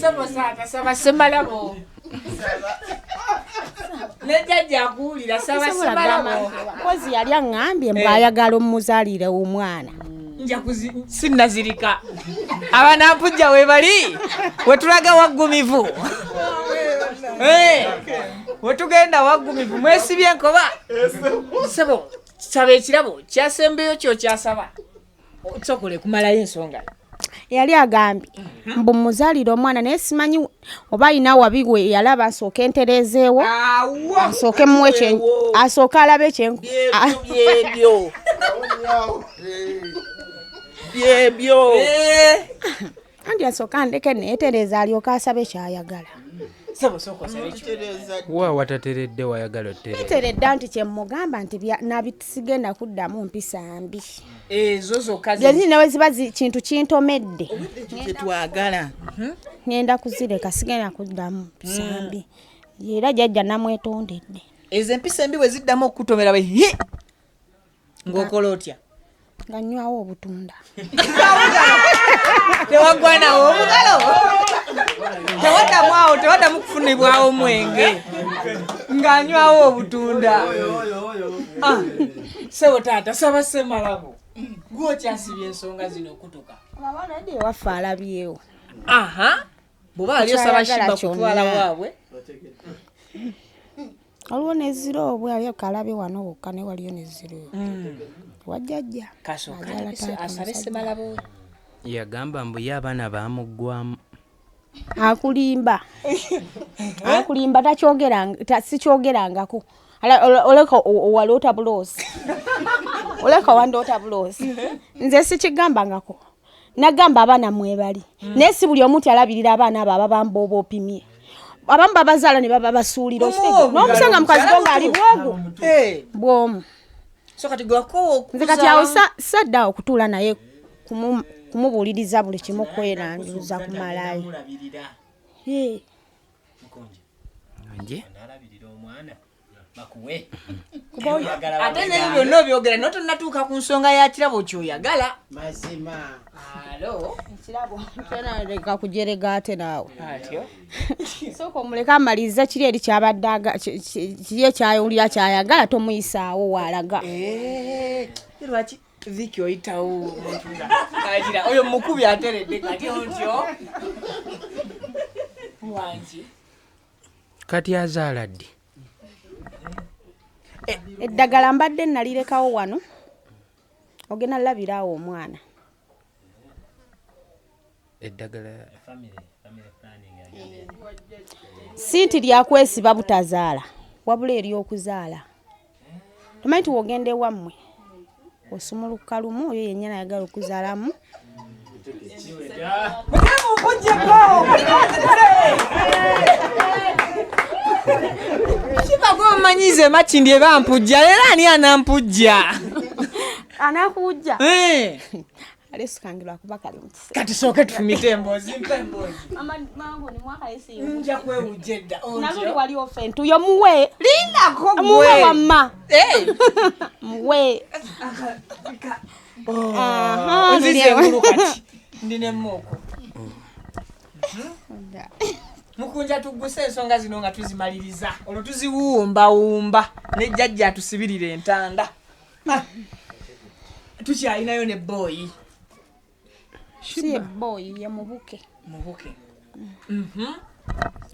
C: Sebo saata saba semalabo. Ne jjajja akuwulira saba
E: Sisobola
C: semalabo.
E: kugamba. Mpozi yali aŋŋambye mbu ayagala omuzaalire omwana.
C: Nja kuzi sinnazirika. Abanampujja we bali wetulaga waggumivu. Eh, wetugenda waggumivu mwesibye enkoba. Sebo saba ekirabo kyasembeyo kyo kyasaba. Sokole kumalayo ensonga.
E: Yali agambye mbu muzaalire omwana, naye simanyi oba alina wabi we yalaba, asooke ntereezeewo, asooke muwe asooke alabe kye
G: Byebyo byebyo.
E: Anti asooke andeke neetereeza, alyoke asabe kyayagala.
C: Sebo sooka osabe ekyo.
D: Wa watateredde wayagala oterera?
E: Nteredda nti kyemugamba nti nabisigenda kuddamu mpisa mbi.
C: Ezo zokka
E: Byenzini nawe ziba kintu kintomedde.
G: Kyetwagala.
E: Ngenda kuzireka, sigenda kuddamu mpisa mbi, era jjajja namwetondedde.
C: Ezo empisa embi bwe ziddamu okukutomera bwe hi ng'okola otya?
E: Nga nnywawo obutunda.
C: Tewaggwanawo obugalo, tewaddamu awo, tewaddamu kufunibwawo omwenge ng'anywawo obutunda. Ah, sebo taata saba semalabo gwokyasibye ensonga zino okutuka.
E: Edi ewaffe alabyewo.
C: Aha, bw'oba wali osaba
E: Kyayagala
C: Shiba
E: kyonna.
C: kutwala waabwe.
E: Waliwo ne ziroobu ali kalabye wano wokka, naye waliyo ne ziroobu wajjajja.
C: Kasooka
E: Azaala taata
C: asabe
E: musajja.
C: semalabo.
D: Yagamba mbu ye abaana bamuggwamu.
E: Akulimba, akulimba, sikyogerangako. Oleka owaloota buloosi, oleka wandoota buloosi, nze sikigambangako. Nagamba abaana mwebali, naye si buli omu ti alabirira abaana abo ababamba oba opimye, abamu babazaala ne baba basuulira.
C: Omuwa obugalo,
E: N'omusanga mukazi go ng'ali bwogu
C: Eh,
E: bwomu.
C: So kati gwakowa.
E: Nze kati awo sadda awo okutuula naye kumubuuliriza buli kimu, kweranduza kumalayo. Eh.
D: Nje
I: Nalabirira omwana bakuwe.
C: Ate nebyo byonna obyogera naye tonnatuuka ku nsonga ya kirabo kyoyagala.
F: Mazima.
C: Alo.
E: Ekirabo leka kujerega ate naawe.
C: Atyo.
E: Sooka omuleke amalirize kiri eri kyabadde kiri ekyayowulira kyayagala, tomuyisaawo waalaga.
C: Eh, lwaki Viki oyitawo omuntu nga agira oyo mukubi ateredde kati otyo wangi?
D: Kati azaala ddi?
E: Eddagala mbadde nalirekawo wano, ogenda labiraawo omwana.
D: Eddagala.
E: Si nti lyakwesiba butazaala, wabula ery'okuzaala. Tomanyi nti wogenda ewammwe osumuluka lumu, oyo yennyini ayagala okuzaalamu.
C: Kiba gwe omanyize Makindi ebampujja leero, ani anampujja?
E: Anakuwujja.
C: Eh,
E: alesukange lwakuba kali mu kiseera.
C: Kati sooke tufumite emboozi, mpa emboozi. Nja kwewujja edda.
E: Naluli wali ofa entuyo, muwe.
C: Lindako.
E: Muwe.
C: Gwe.
E: Wamma.
C: Eh,
E: muwe. Aha,
C: nzize
E: luli-
C: engulu kati ndina emmooko. Mukunja, tugguse ensonga zino nga tuzimaliriza, olwo tuziwumbawumba ne jjajja atusibirira entanda. Ah, tukyalinayo ne booyi.
E: Si ye boyi, ye mubuke.
C: Mubuke.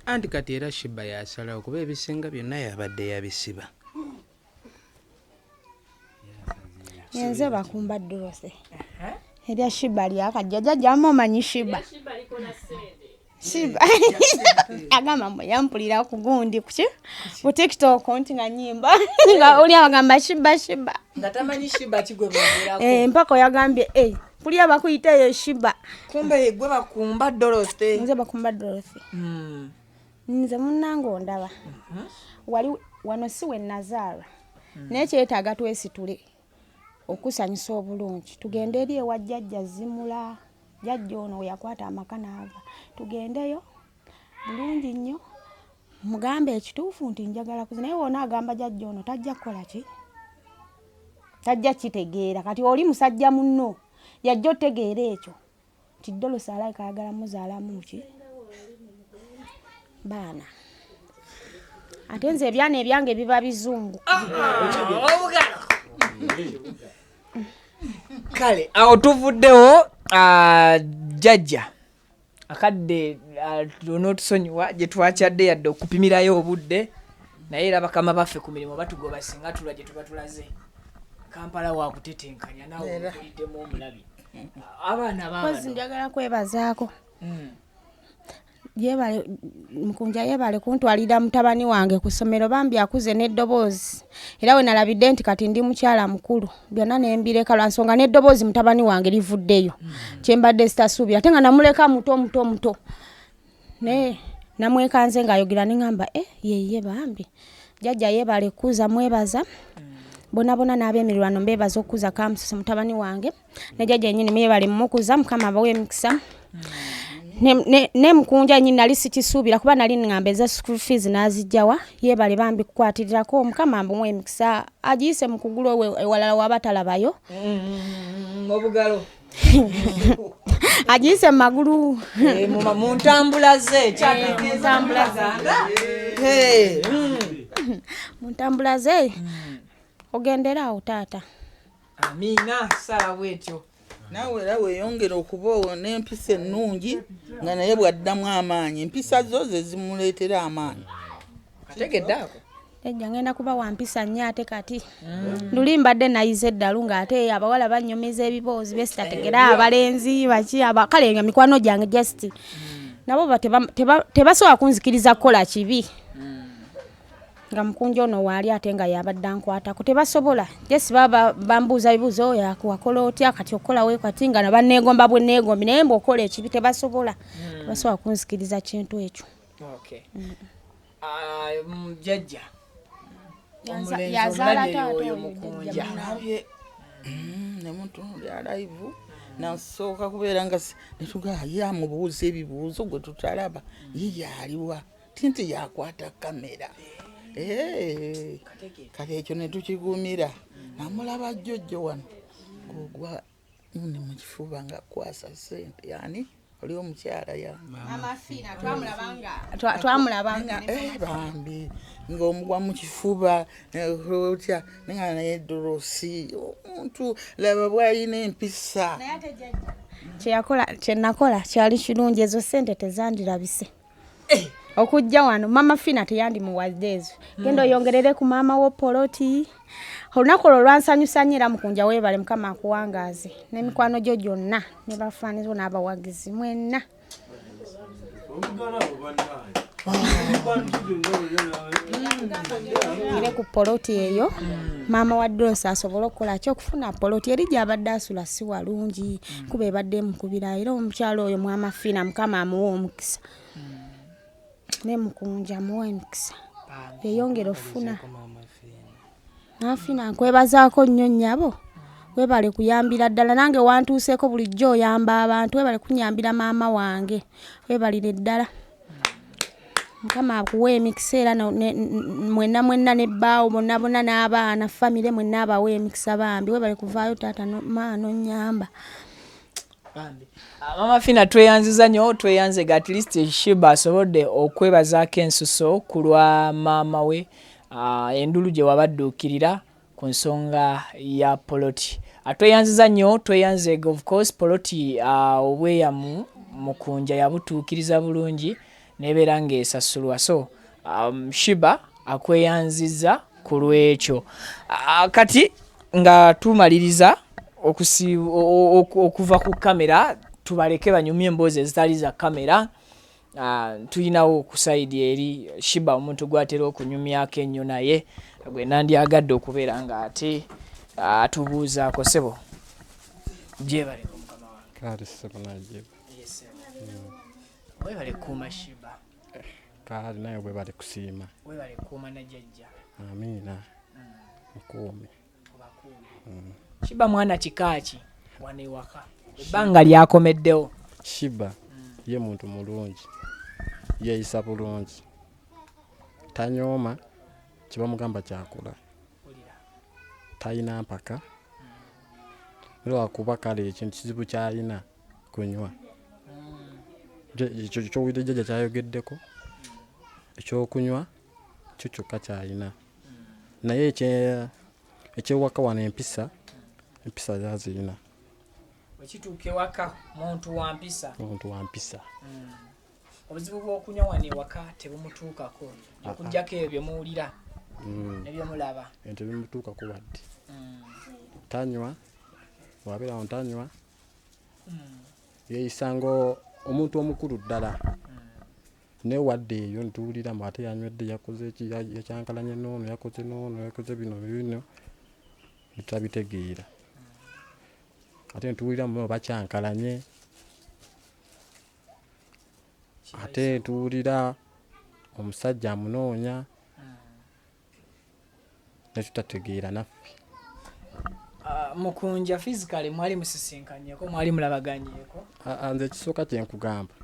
D: Anti kati era Shiba yasalawo, kuba ebisinga byonna yabadde yabisiba.
E: Nze bakumba Dorothy, erya Shiba lyakajja. Jjajja omanyi Shiba? Shiba agamba mbu yampulira ku gundi kuki ku TikTok nti nga nyimba nga oli abagamba Shiba, Shiba.
C: Nga tamanyi Shiba kigwe boogerako.
E: Eh, mpaka oyagambye, eh, pulira bakuyita eyo Shiba.
C: Kumbe yegwe bakumba Dorothy.
E: Nze bakumba Dorothy. Nze munnange ondaba wali wano si we nazaala, naye kyetaaga twesitule okusanyusa obulungi, tugende eri ewa jjajja Zimula, jjajja ono we yakwata amaka n'ava, tugendeyo bulungi nnyo. Mugambe ekituufu nti njagala kuzi, naye wona agamba jjajja ono tajja kukola ki, tajja kitegeera. Kati oli musajja munno yajja otegeera ekyo nti Dolosi alabika ayagala muzaalamu ki baana, ate nze ebyana ebyange biba bizungu.
C: Kale awo tuvuddewo. Jjajja akadde onootusonyiwa gye twakyadde yadde okupimirayo obudde, naye era bakama baffe ku mirimu batugoba singa tulwa gye tuba tulaze. Kampala wakutetenkanya naawe
G: Era.
C: okuliddemu omulabi abaana
E: Mpozi
C: baabano.
E: njagala kwebazaako yebale Mukunja, yebale kuntwalira mutabani wange ku ssomero. Bambi akuze n'eddoboozi, era we nalabidde nti kati ndi mukyala mukulu, byonna nembireka lwa nsonga n'eddoboozi mutabani wange livuddeyo, kyembadde sitasuubira, ate nga namuleka muto muto muto, naye namwekanze ng'ayogera neŋŋamba e yeye. Bambi jjajja yebale kuza, mwebaza bona bona n'ab'emirwano, mbeebaza okukuza Kamususe mutabani wange, ne jjajja yennyini mwebale mumukuza. Mukama abawe emikisa. Ne Mukunja nyini nali sikisuubira, kuba nali ŋŋamba eza school fees n'azijjawa. Yeebale bambi kukwatirirako. Mukama mbumu emikisa, agiyise mu kugulu ewalala waba talabayo.
C: Obugalo.
E: Agiyise mu magulu.
C: Eh, mu ntambula ze kyategeeza
E: mu ntambula ze ogendera awo taata.
C: Amiina, sala bwetyo.
G: Naawe era weeyongera okuba owo n'empisa ennungi, nga naye bw'addamu amaanyi, empisa zo ze zimuleetera amaanyi.
C: Kategedde ako.
E: Ejja ngenda kuba wampisa nnyo, ate kati luli mbadde nayize eddalu, ng'ate abawala bannyumiza ebiboozi byesitategera, abalenzi baki kale nga mikwano gyange just nabo tebasobola kunzikiriza kukola kibi nga Mukunja ono waali, ate nga yabadde ankwatako. Tebasobola, just baba bambuuza bibuuzo, oyo wakola otya, kati okolawo kati, nga nabanneegomba bwe neegombi, naye mbu okola ekibi tebasobola, tebasobola kunzikiriza kintu ekyo.
C: Okay. Ah, jjajja omulenzi
E: Yazaala
C: omulabye
E: taata
C: oyo
E: oyo
C: Mukunja.
E: jjajja.
G: Nabye nemutunulya live, nasooka kubeera nga netugaa ye amubuuza ebibuuzo gwe tutalaba, ye yaliwa ti nti yakwata kamera. Eh, kati ekyo netukigumira. Namulaba jjojjo wano ogwa ne mukifuba nga kwasa sente, yani oli omukyala ya
E: Twamulabanga.
G: Eh, bambi ng'omugwa mu kifuba otya, nenga naye Dorosi omuntu laba bw'alina empisa.
E: Kyeyakola, kyenakola kyali kirungi. Ezo sente tezandirabise okujja wano. Mama Fina teyandimuwadde ezo. Genda oyongerere ku maama wo poloti. Olunaku olwo lwansanyusa nnyo. Era Mukunja weebale, Mukama akuwangaaze n'emikwano gyo gyonna ne bafaanizo n'abawagizi mwenna.
J: Obugala abo bannange. Mikwano gyonna.
E: Ere ku poloti eyo maama wa Dosi asobole okukola ki, okufuna poloti eri gyabadde asula si walungi, kuba ebadde emukubira. Era omukyalo oyo mwama Fiina, Mukama amuwa omukisa, ne Mukunja amuwa emikisa yeyongera okufuna. Nafina nkwebazaako nnyo nnyabo, webale kuyambira ddala. Nange wantuuseeko, bulijjo oyamba abantu. Webale kunyambira maama wange, webalire ddala. Mukama akuwa emikisa. Era mwenna mwenna nebbaawo bonna bonna n'abaana famire mwenna abawa emikisa. Bambi webale kuvaayo taata maa nonyamba.
C: Bambi. Ah, Mama Fina, tweyanziza nnyo, tweyanze. At least Shiba asobodde okwebazaako ensuso ku lwa maama we, endulu gye wabadduukirira ku nsonga ya poloti. Tweyanziza nnyo, tweyanze. Of course poloti, obweyamu Mukunja yabutuukiriza bulungi nebeera ng'esasulwa. So Shiba akweyanziza ku lwekyo. Kati nga tumaliriza okuva ku kamera, tubaleke banyumye emboozi ezitali za kamera. Tulinawo ku side eri Shiba omuntu gwatera okunyumyako ennyo, naye gwe nandyagadde okubeera nga ate atubuuzaako. Sebo, gyebaleko mukama wange.
H: Kale ssebo, nagiba.
C: Yes, sebo. Webale kukuuma Shiba.
H: Kale naye bwe bali kusiima.
C: Webale kukuuma najjajja.
H: Amiina, nkuume.
C: Shiba mwana kikaaki wano ewaka ebbanga lyakomeddewo?
H: Shiba ye muntu mulungi, yeeyisa bulungi. Tanyooma, kyebamugamba kyakola, talina mpaka, lwakuba kale ekintu kizibu kyalina kunywa. Ekyo kyowulidde jjajja kyayogeddeko ekyokunywa, kyo kyokka kyalina. Naye ekyewaka wano empisa yazirina.
C: Wekituuka ewaka muntu wa mpisa.
H: Muntu wa mpisa.
C: Obuzibu bw'okunywa wano ewaka tebumutuukako, okuggyako ebyo byemuwulira nebyemulaba.
H: Tebimutuukako wadde. Tanywa, bw'abeera awo tanywa, yeeyisa nga omuntu omukulu ddala. Naye wadde eyo ntuwulira mbu ate yanywedde, yakoze ki, yakyankalanye n'ono, yakoze n'ono, yakoze bino bino, tutabitegeera. Ate ntuwulira mbu bakyankalanye, ate ntuwulira omusajja amunoonya, ne tutategeera naffe.
C: Mukunja physically mwali musisinkanyeko, mwali mulabaganyeeko?
H: Nze ekisooka kye nkugamba,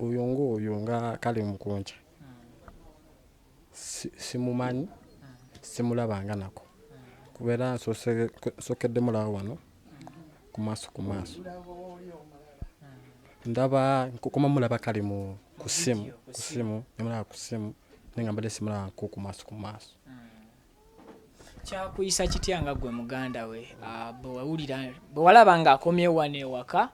H: oyo ng'oyo nga kale Mukunja simumanyi, simulabanga nako, kubeera nsookedde mulaba wano ku maaso ku maaso. Ndaba nkukoma mulaba kale mu ku ssimu, ku ssimu, nemulaba ku ssimu, naye nga mbadde simulabangako ku maaso ku maaso.
C: Kyakuyisa kitya nga ggwe muganda we, bwe walaba ng'akomyewo wano ewaka,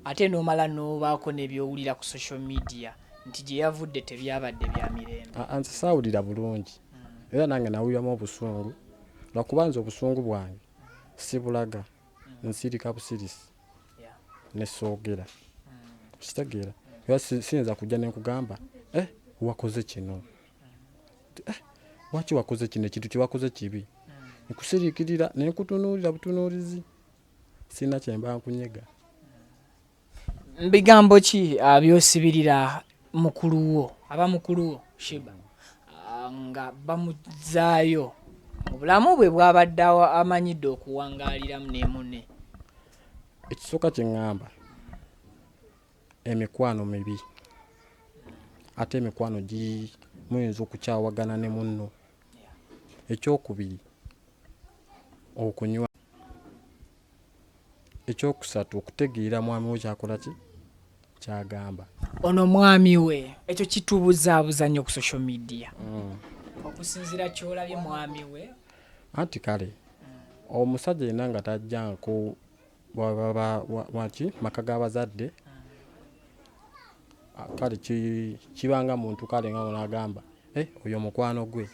C: ate n'omala n'obaako n'ebyowulira ku social media nti gye yavudde tebyabadde bya mirembe?
H: Nze saawulira bulungi, era nange nawuliramu obusungu, lwakuba nze obusungu bwange sibulaga, nsirika busirisi ne soogera. Kitegeera? Era siyinza kujja ne nkugamba, wakoze kino. Lwaki wakoze kino, ekintu kye wakoze kibi. Nkusiriikirira ne nkutunuulira butunuulizi, sirina kye mba nkunyega.
C: Bigambo ki by'osibirira mukulu wo, aba mukulu wo Sheebah, nga bamuzaayo mu bulamu bwe bw'abadde amanyidde okuwangaaliramu ne munne?
H: Ekisooka kye ŋŋamba, emikwano mibi, ate emikwano muyinza okukyawagana ne munno. Ekyokubiri, okunywa. Ekyokusatu, okutegeera mwami we kyakola ki, kyagamba.
C: Ono mwami we, ekyo kitubuzaabuza nnyo ku social media. Okusinziira ky'olabye mwami we.
H: Anti kale, omusajja yenna nga tajjanko waki maka g'abazadde, kale kibanga muntu kale nga onagamba, oyo mukwano gwe.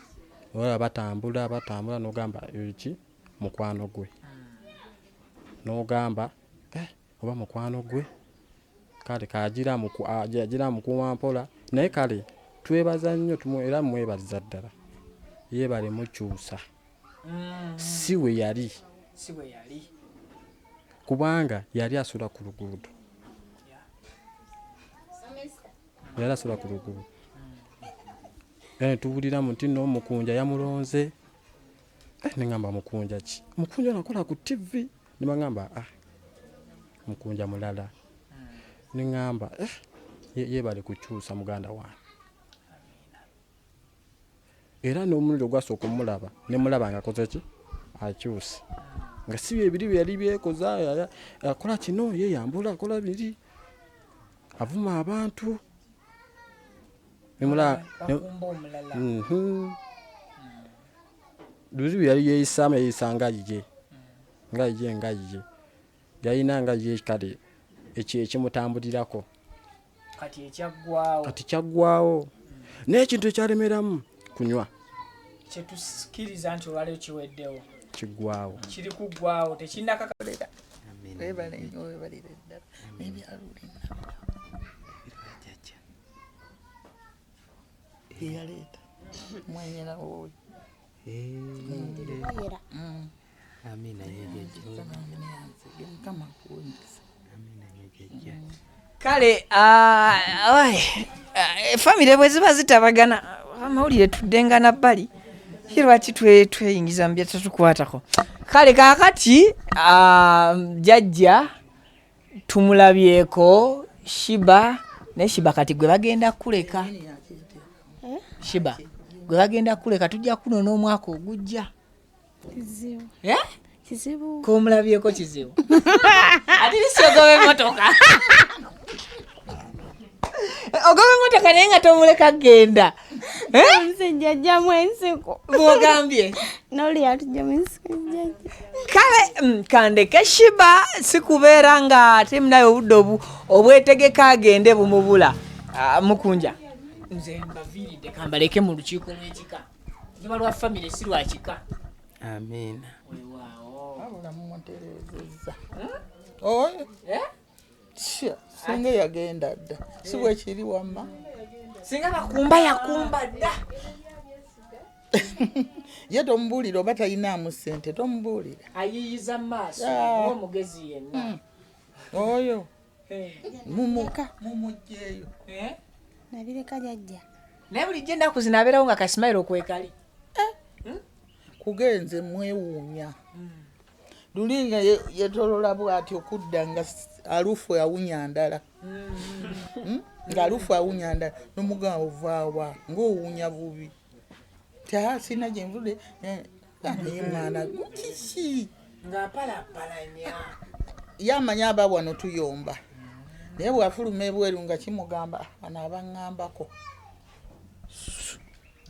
H: Olaba batambula, batambula n'ogamba ki mukwano gwe. N'ogamba, oba mukwano gwe, kale kagira amukuuma mpola. Naye kale twebaza nnyo, era mwebaliza ddala. Yeebale mukyusa. Si we yali.
C: Si we yali.
H: Kubanga yali asula ku luguudo. Yali asula ku luguudo. Tuwulira nti nno Mukunja yamulonze. Ne ŋŋamba Mukunja ki? Mukunja ono akola ku TV. Ne baŋŋamba, Mukunja mulala. Ne ŋŋamba, yeebale kukyusa muganda wange. Era n'omulundi ogwasooka omulaba, ne mulaba ng'akoze ki? Akyuse. Nga si bye biri bye yali byekoza, akola kino, yeeyambula, akola biri, avuma abantu. Luli bye yali yeeyisaamu, yeeyisa nga ye. Nga ye, nga ye. Yalina nga ye kale ekimutambulirako.
C: Kati ekyaggwawo.
H: Kati kyaggwawo. Naye ekintu ekyalemeramu kunywa.
C: Kyetusikiriza nti olwaleero kiweddewo.
H: Kiggwawo.
C: Kiri kuggwawo, tekinnakaka.
G: Weebale nnyo, weebalire ddala. N'ebyalo olina. Eyaleeta mwenyera wooli.
D: Amina nnyo jjajja.
G: Mukama akuwe omukisa.
D: Amina nnyo jjajja.
C: Kale famire bwe ziba zitabagana amawulire tuddenga na bbali, ye lwaki tweyingiza mu byetatukwatako. Kale kaakati jjajja tumulabyeko Sheebah, naye Sheebah kati gwe bagenda kuleka. Shiba gwe bagenda kuleka tujja kunona omwaka ogujja.
E: Kizibu.
C: Eh?
E: Kizibu.
C: Komulabyeko kizibu. Ati si ogoba emmotoka. Ogoba emmotoka naye nga tomuleka kgenda.
E: Nze jjajjamu ensiko.
C: Bw'ogambye.
E: N'oli yatujjamu ensiko jjajja.
C: Kale kandeke Shiba si kubeera nga ate munaye obudde obwetegeka agende bumubula. Mukunja. Nze mbaviiridde kambaleke mu lukiiko lw'ekika. Luba lwa famire si lwa kika.
D: Amiina.
G: Wabula mumutereezezza. Oyo. Singa yagenda dda. Si bwe kiri wamma.
C: Singa bakumba yakumba dda.
G: Ye tomubuulira oba talinaamu ssente tomubuulira.
C: Ayiiyiza mu maaso ng'omugezi yenna.
G: Oyo. Mumuggyeeyo.
E: Nabireka jjajja.
C: Naye bulijjo ennaku zino abeerawo nga kasimayiro kwekali.
G: Kugenze mwewuunya. Luli nga yetolola bw'ati okudda nga alufu awunya ndala. Nga alufu awunya ndala n'omugamba ovaawa ng'owunya bubi. Ti sirina gye nvudde naye mwana kiki?
C: Ng'apalapalanya.
G: Ye amanyi aba wano tuyomba. Naye bw'afuluma ebweru nga kimugamba bano abaŋŋambako.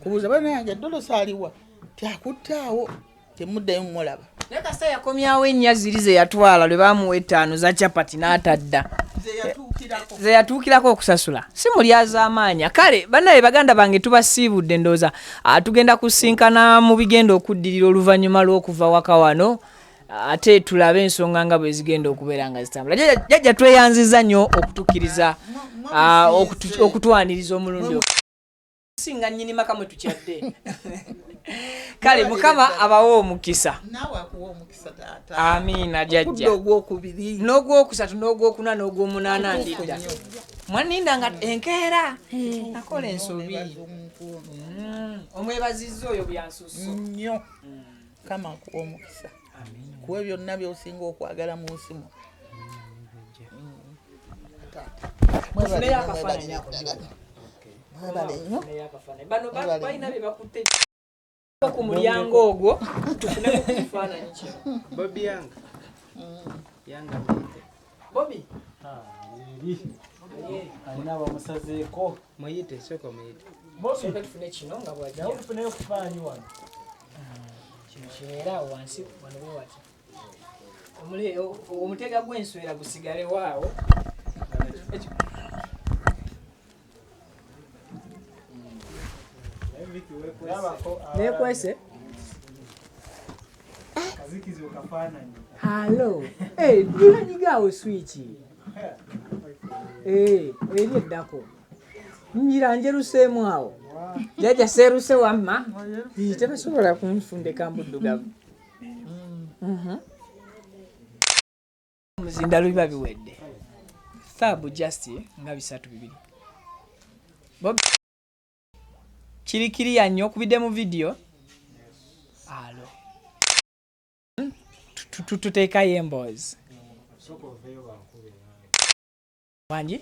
G: Kubuuza bannange Dolosi aliwa? Ti akutte awo temuddayo mumulaba.
C: Naye kasita yakomyawo ennya ziri ze yatwala lwe baamuwa 5 za chapati n'atadda. Ze yatuukirako okusasula. Si mulyazaamaanya. Kale bannaye baganda bange tubasiibudde ndowooza tugenda kusinkana mu bigenda okuddirira oluvannyuma lw'okuva waka wano. Ate tulabe ensonga nga bwe zigenda okubeera nga zitambula. Jjajja tweyanzizza nnyo okutukkiriza okutwaniriza omulundi ogwo. Singa nnyini maka mwe tukyadde. Kale Mukama abawe omukisa.
G: Naawe akuwe omukisa taata.
C: Amiina jjajja.
G: Okudda ogwokubiri.
C: N'ogwokusatu n'ogwokuna n'ogwomunaana ndidda. Mwanninda nga enkeera. Nakola ensobi. Omwebazizza oyo byansusso.
G: Nnyo. Mukama akuwe omukisa. Kuwe byonna by'osinga okwagala mu nsi muno.
C: Tufuneyo akafaananyi ako.
G: Mwebale nnyo.
C: Bano balina bye bakutte ku mulyango ogwo tufuneko ku kifaananyi kino.
D: Bobi Yanga. Yanga muyite.
C: Bobi.
J: Alina abamusazeeko.
D: Muyite, sooka muyite.
C: Sooka tufune kino nga bw'ajja.
J: Nawe tufuneyo ku kifaananyi wano.
C: Kino kibeere awo wansi wano bwe wati. Omutega gw'enswera gusigalewo awo. Nekwese? Halo. Tulanyiga switch. Eri eddako. Njira njeruseemu awo. Jjajja seeruse wamma. Tebasobola kunfundeka mbuddugavu. Omuzindalo biba biwedde. Thaabu just nga 3-2. Kirikiriya nnyo okubidde mu vidiyo. Alo. Tuteekayo emboozi. Wangi?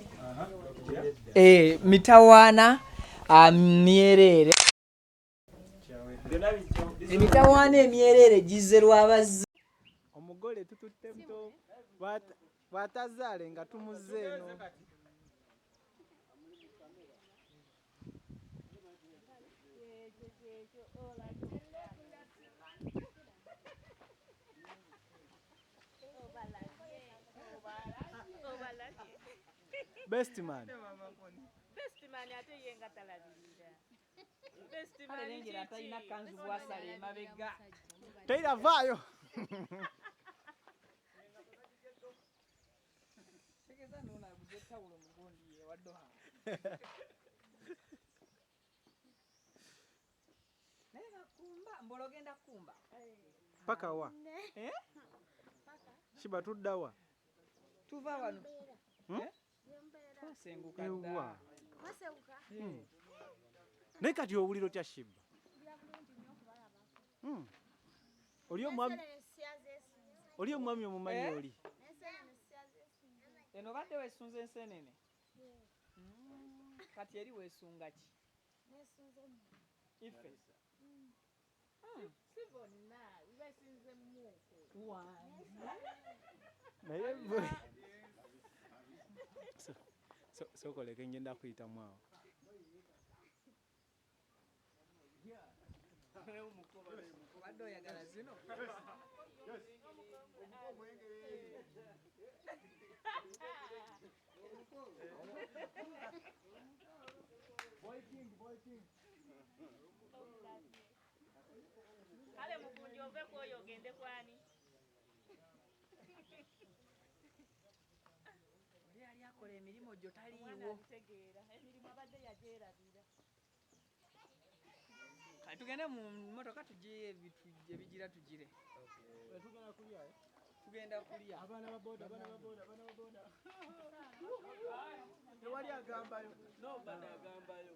C: Mitawaana myereere. Emitawaana emyereere gizze lw'abazze.
J: Omugole tututte muto bw'atazaale nga tumuzze eno. Best man.
B: Best man ate ye nga talabirira. Best man
C: Alengera atalina kanzu bw'asala emabega.
J: Taylor vaayo.
C: Tegeeza n'ono aguze ettawulo mu gundi ewa Doha. Naye bakumba, mbola ogenda kukumba.
J: Paka wa? Shiba tudda wa?
C: Tuva wano. Twasenguka dda.
J: Naye kati owulira otya Shiba? Oli omwami omumanyi oli?
C: Eno badde weesunze enseenene? Kati eri weesunga ki? Ife.
B: Si bonna bibasinze muko.
J: Naye sokoleke ngenda kuyitamu awo.
C: Obadde oyagala zino?
B: Kale mugundi ove kwoyo ogende kwani?
C: Oli yali akola emirimu gyo taliiwo.
B: Omwana emirimu abadde yagyerabira.
C: Kale tugende mu mmotoka tugye ebigira tugire.
A: Tugenda kulya.
C: Tugenda kulya.
A: Abaana ba boda, abaana ba boda, abaana ba boda. Tewali agambayo. No bada agambayo.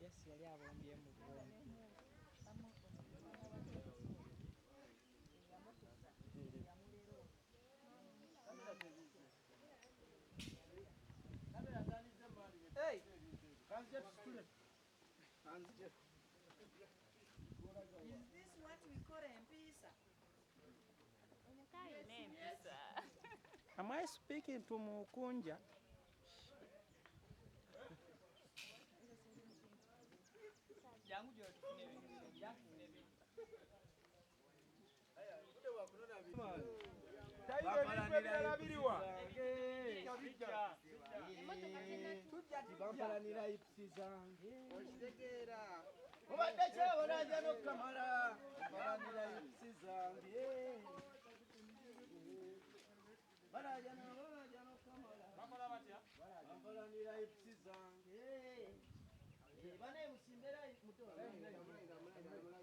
C: Yes, yali abombye mu bwongo. Hey! Is this what we call empisa?
F: Am I speaking to Mukunja?
A: Bampalanira ipsi zange. Obadde kyabalaja n'okukamala. Bampalanira ipsi zange. Balaja n'okukamala. Bakola batya? Bampalanira ipsi zange. Bane musimbera muto.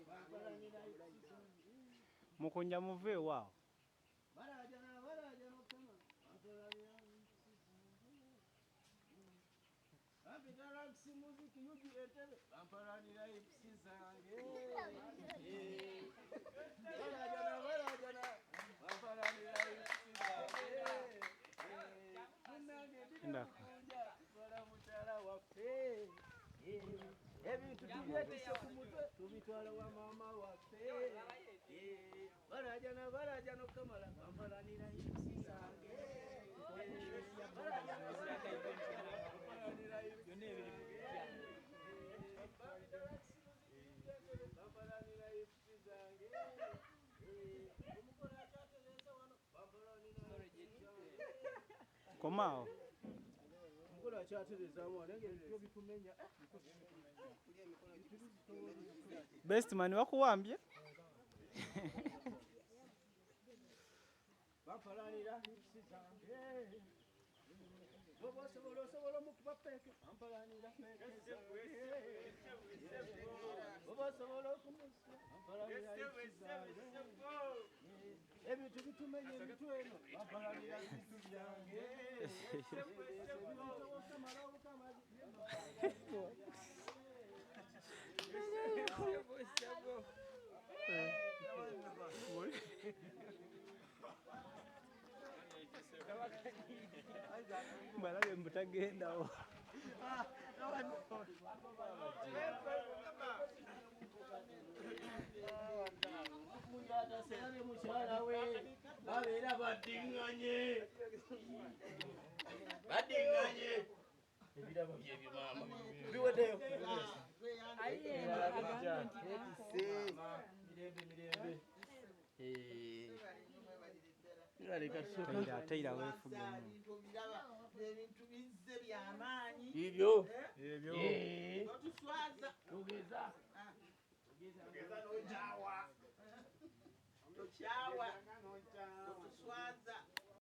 A: Bampalanira ipsi zange.
J: Mukunja muve waawo.
A: Balaja n'okukamala. Bampalanira ipsi zange. Bampitalaxi muziki yugi entebe bampalanira ipsi zange. Balajana bampalanira ipsi zange. Munnange ndinamukunja twala mukyala waffe. Ebintu tubyetisse ku mutwe tubitwala wa maama waffe. Balajana okukamala bampalanira ipsi zange. Balajana bampalanira ipsi zange.
J: Komaawo.
A: Omukolo akyatereezaamu naye ebyo bitumenya.
J: Best man wakuwambye?
A: Bampalanira ipsi zange. Osobola omukuba peeke bampalanira peeke zange. Oba osobola okumusa bampalanira ipsi zange. Ebintu bitumenya emitwe eno bampalanira ebintu byange.
J: Mbalabe mbutagendawo.
A: Mukyala we babeera baddiŋŋanye baddiŋŋanye ebirabo byebyo maama biweddeyo mirembe mirembe.
J: Ate era weefugemu.
G: Ebintu bizze byamaanyi.
A: Ebyo.
J: Ebyo.
G: Totuswaza.
A: Tugeza.
G: Tugeza n'okyawa. Tokyawa.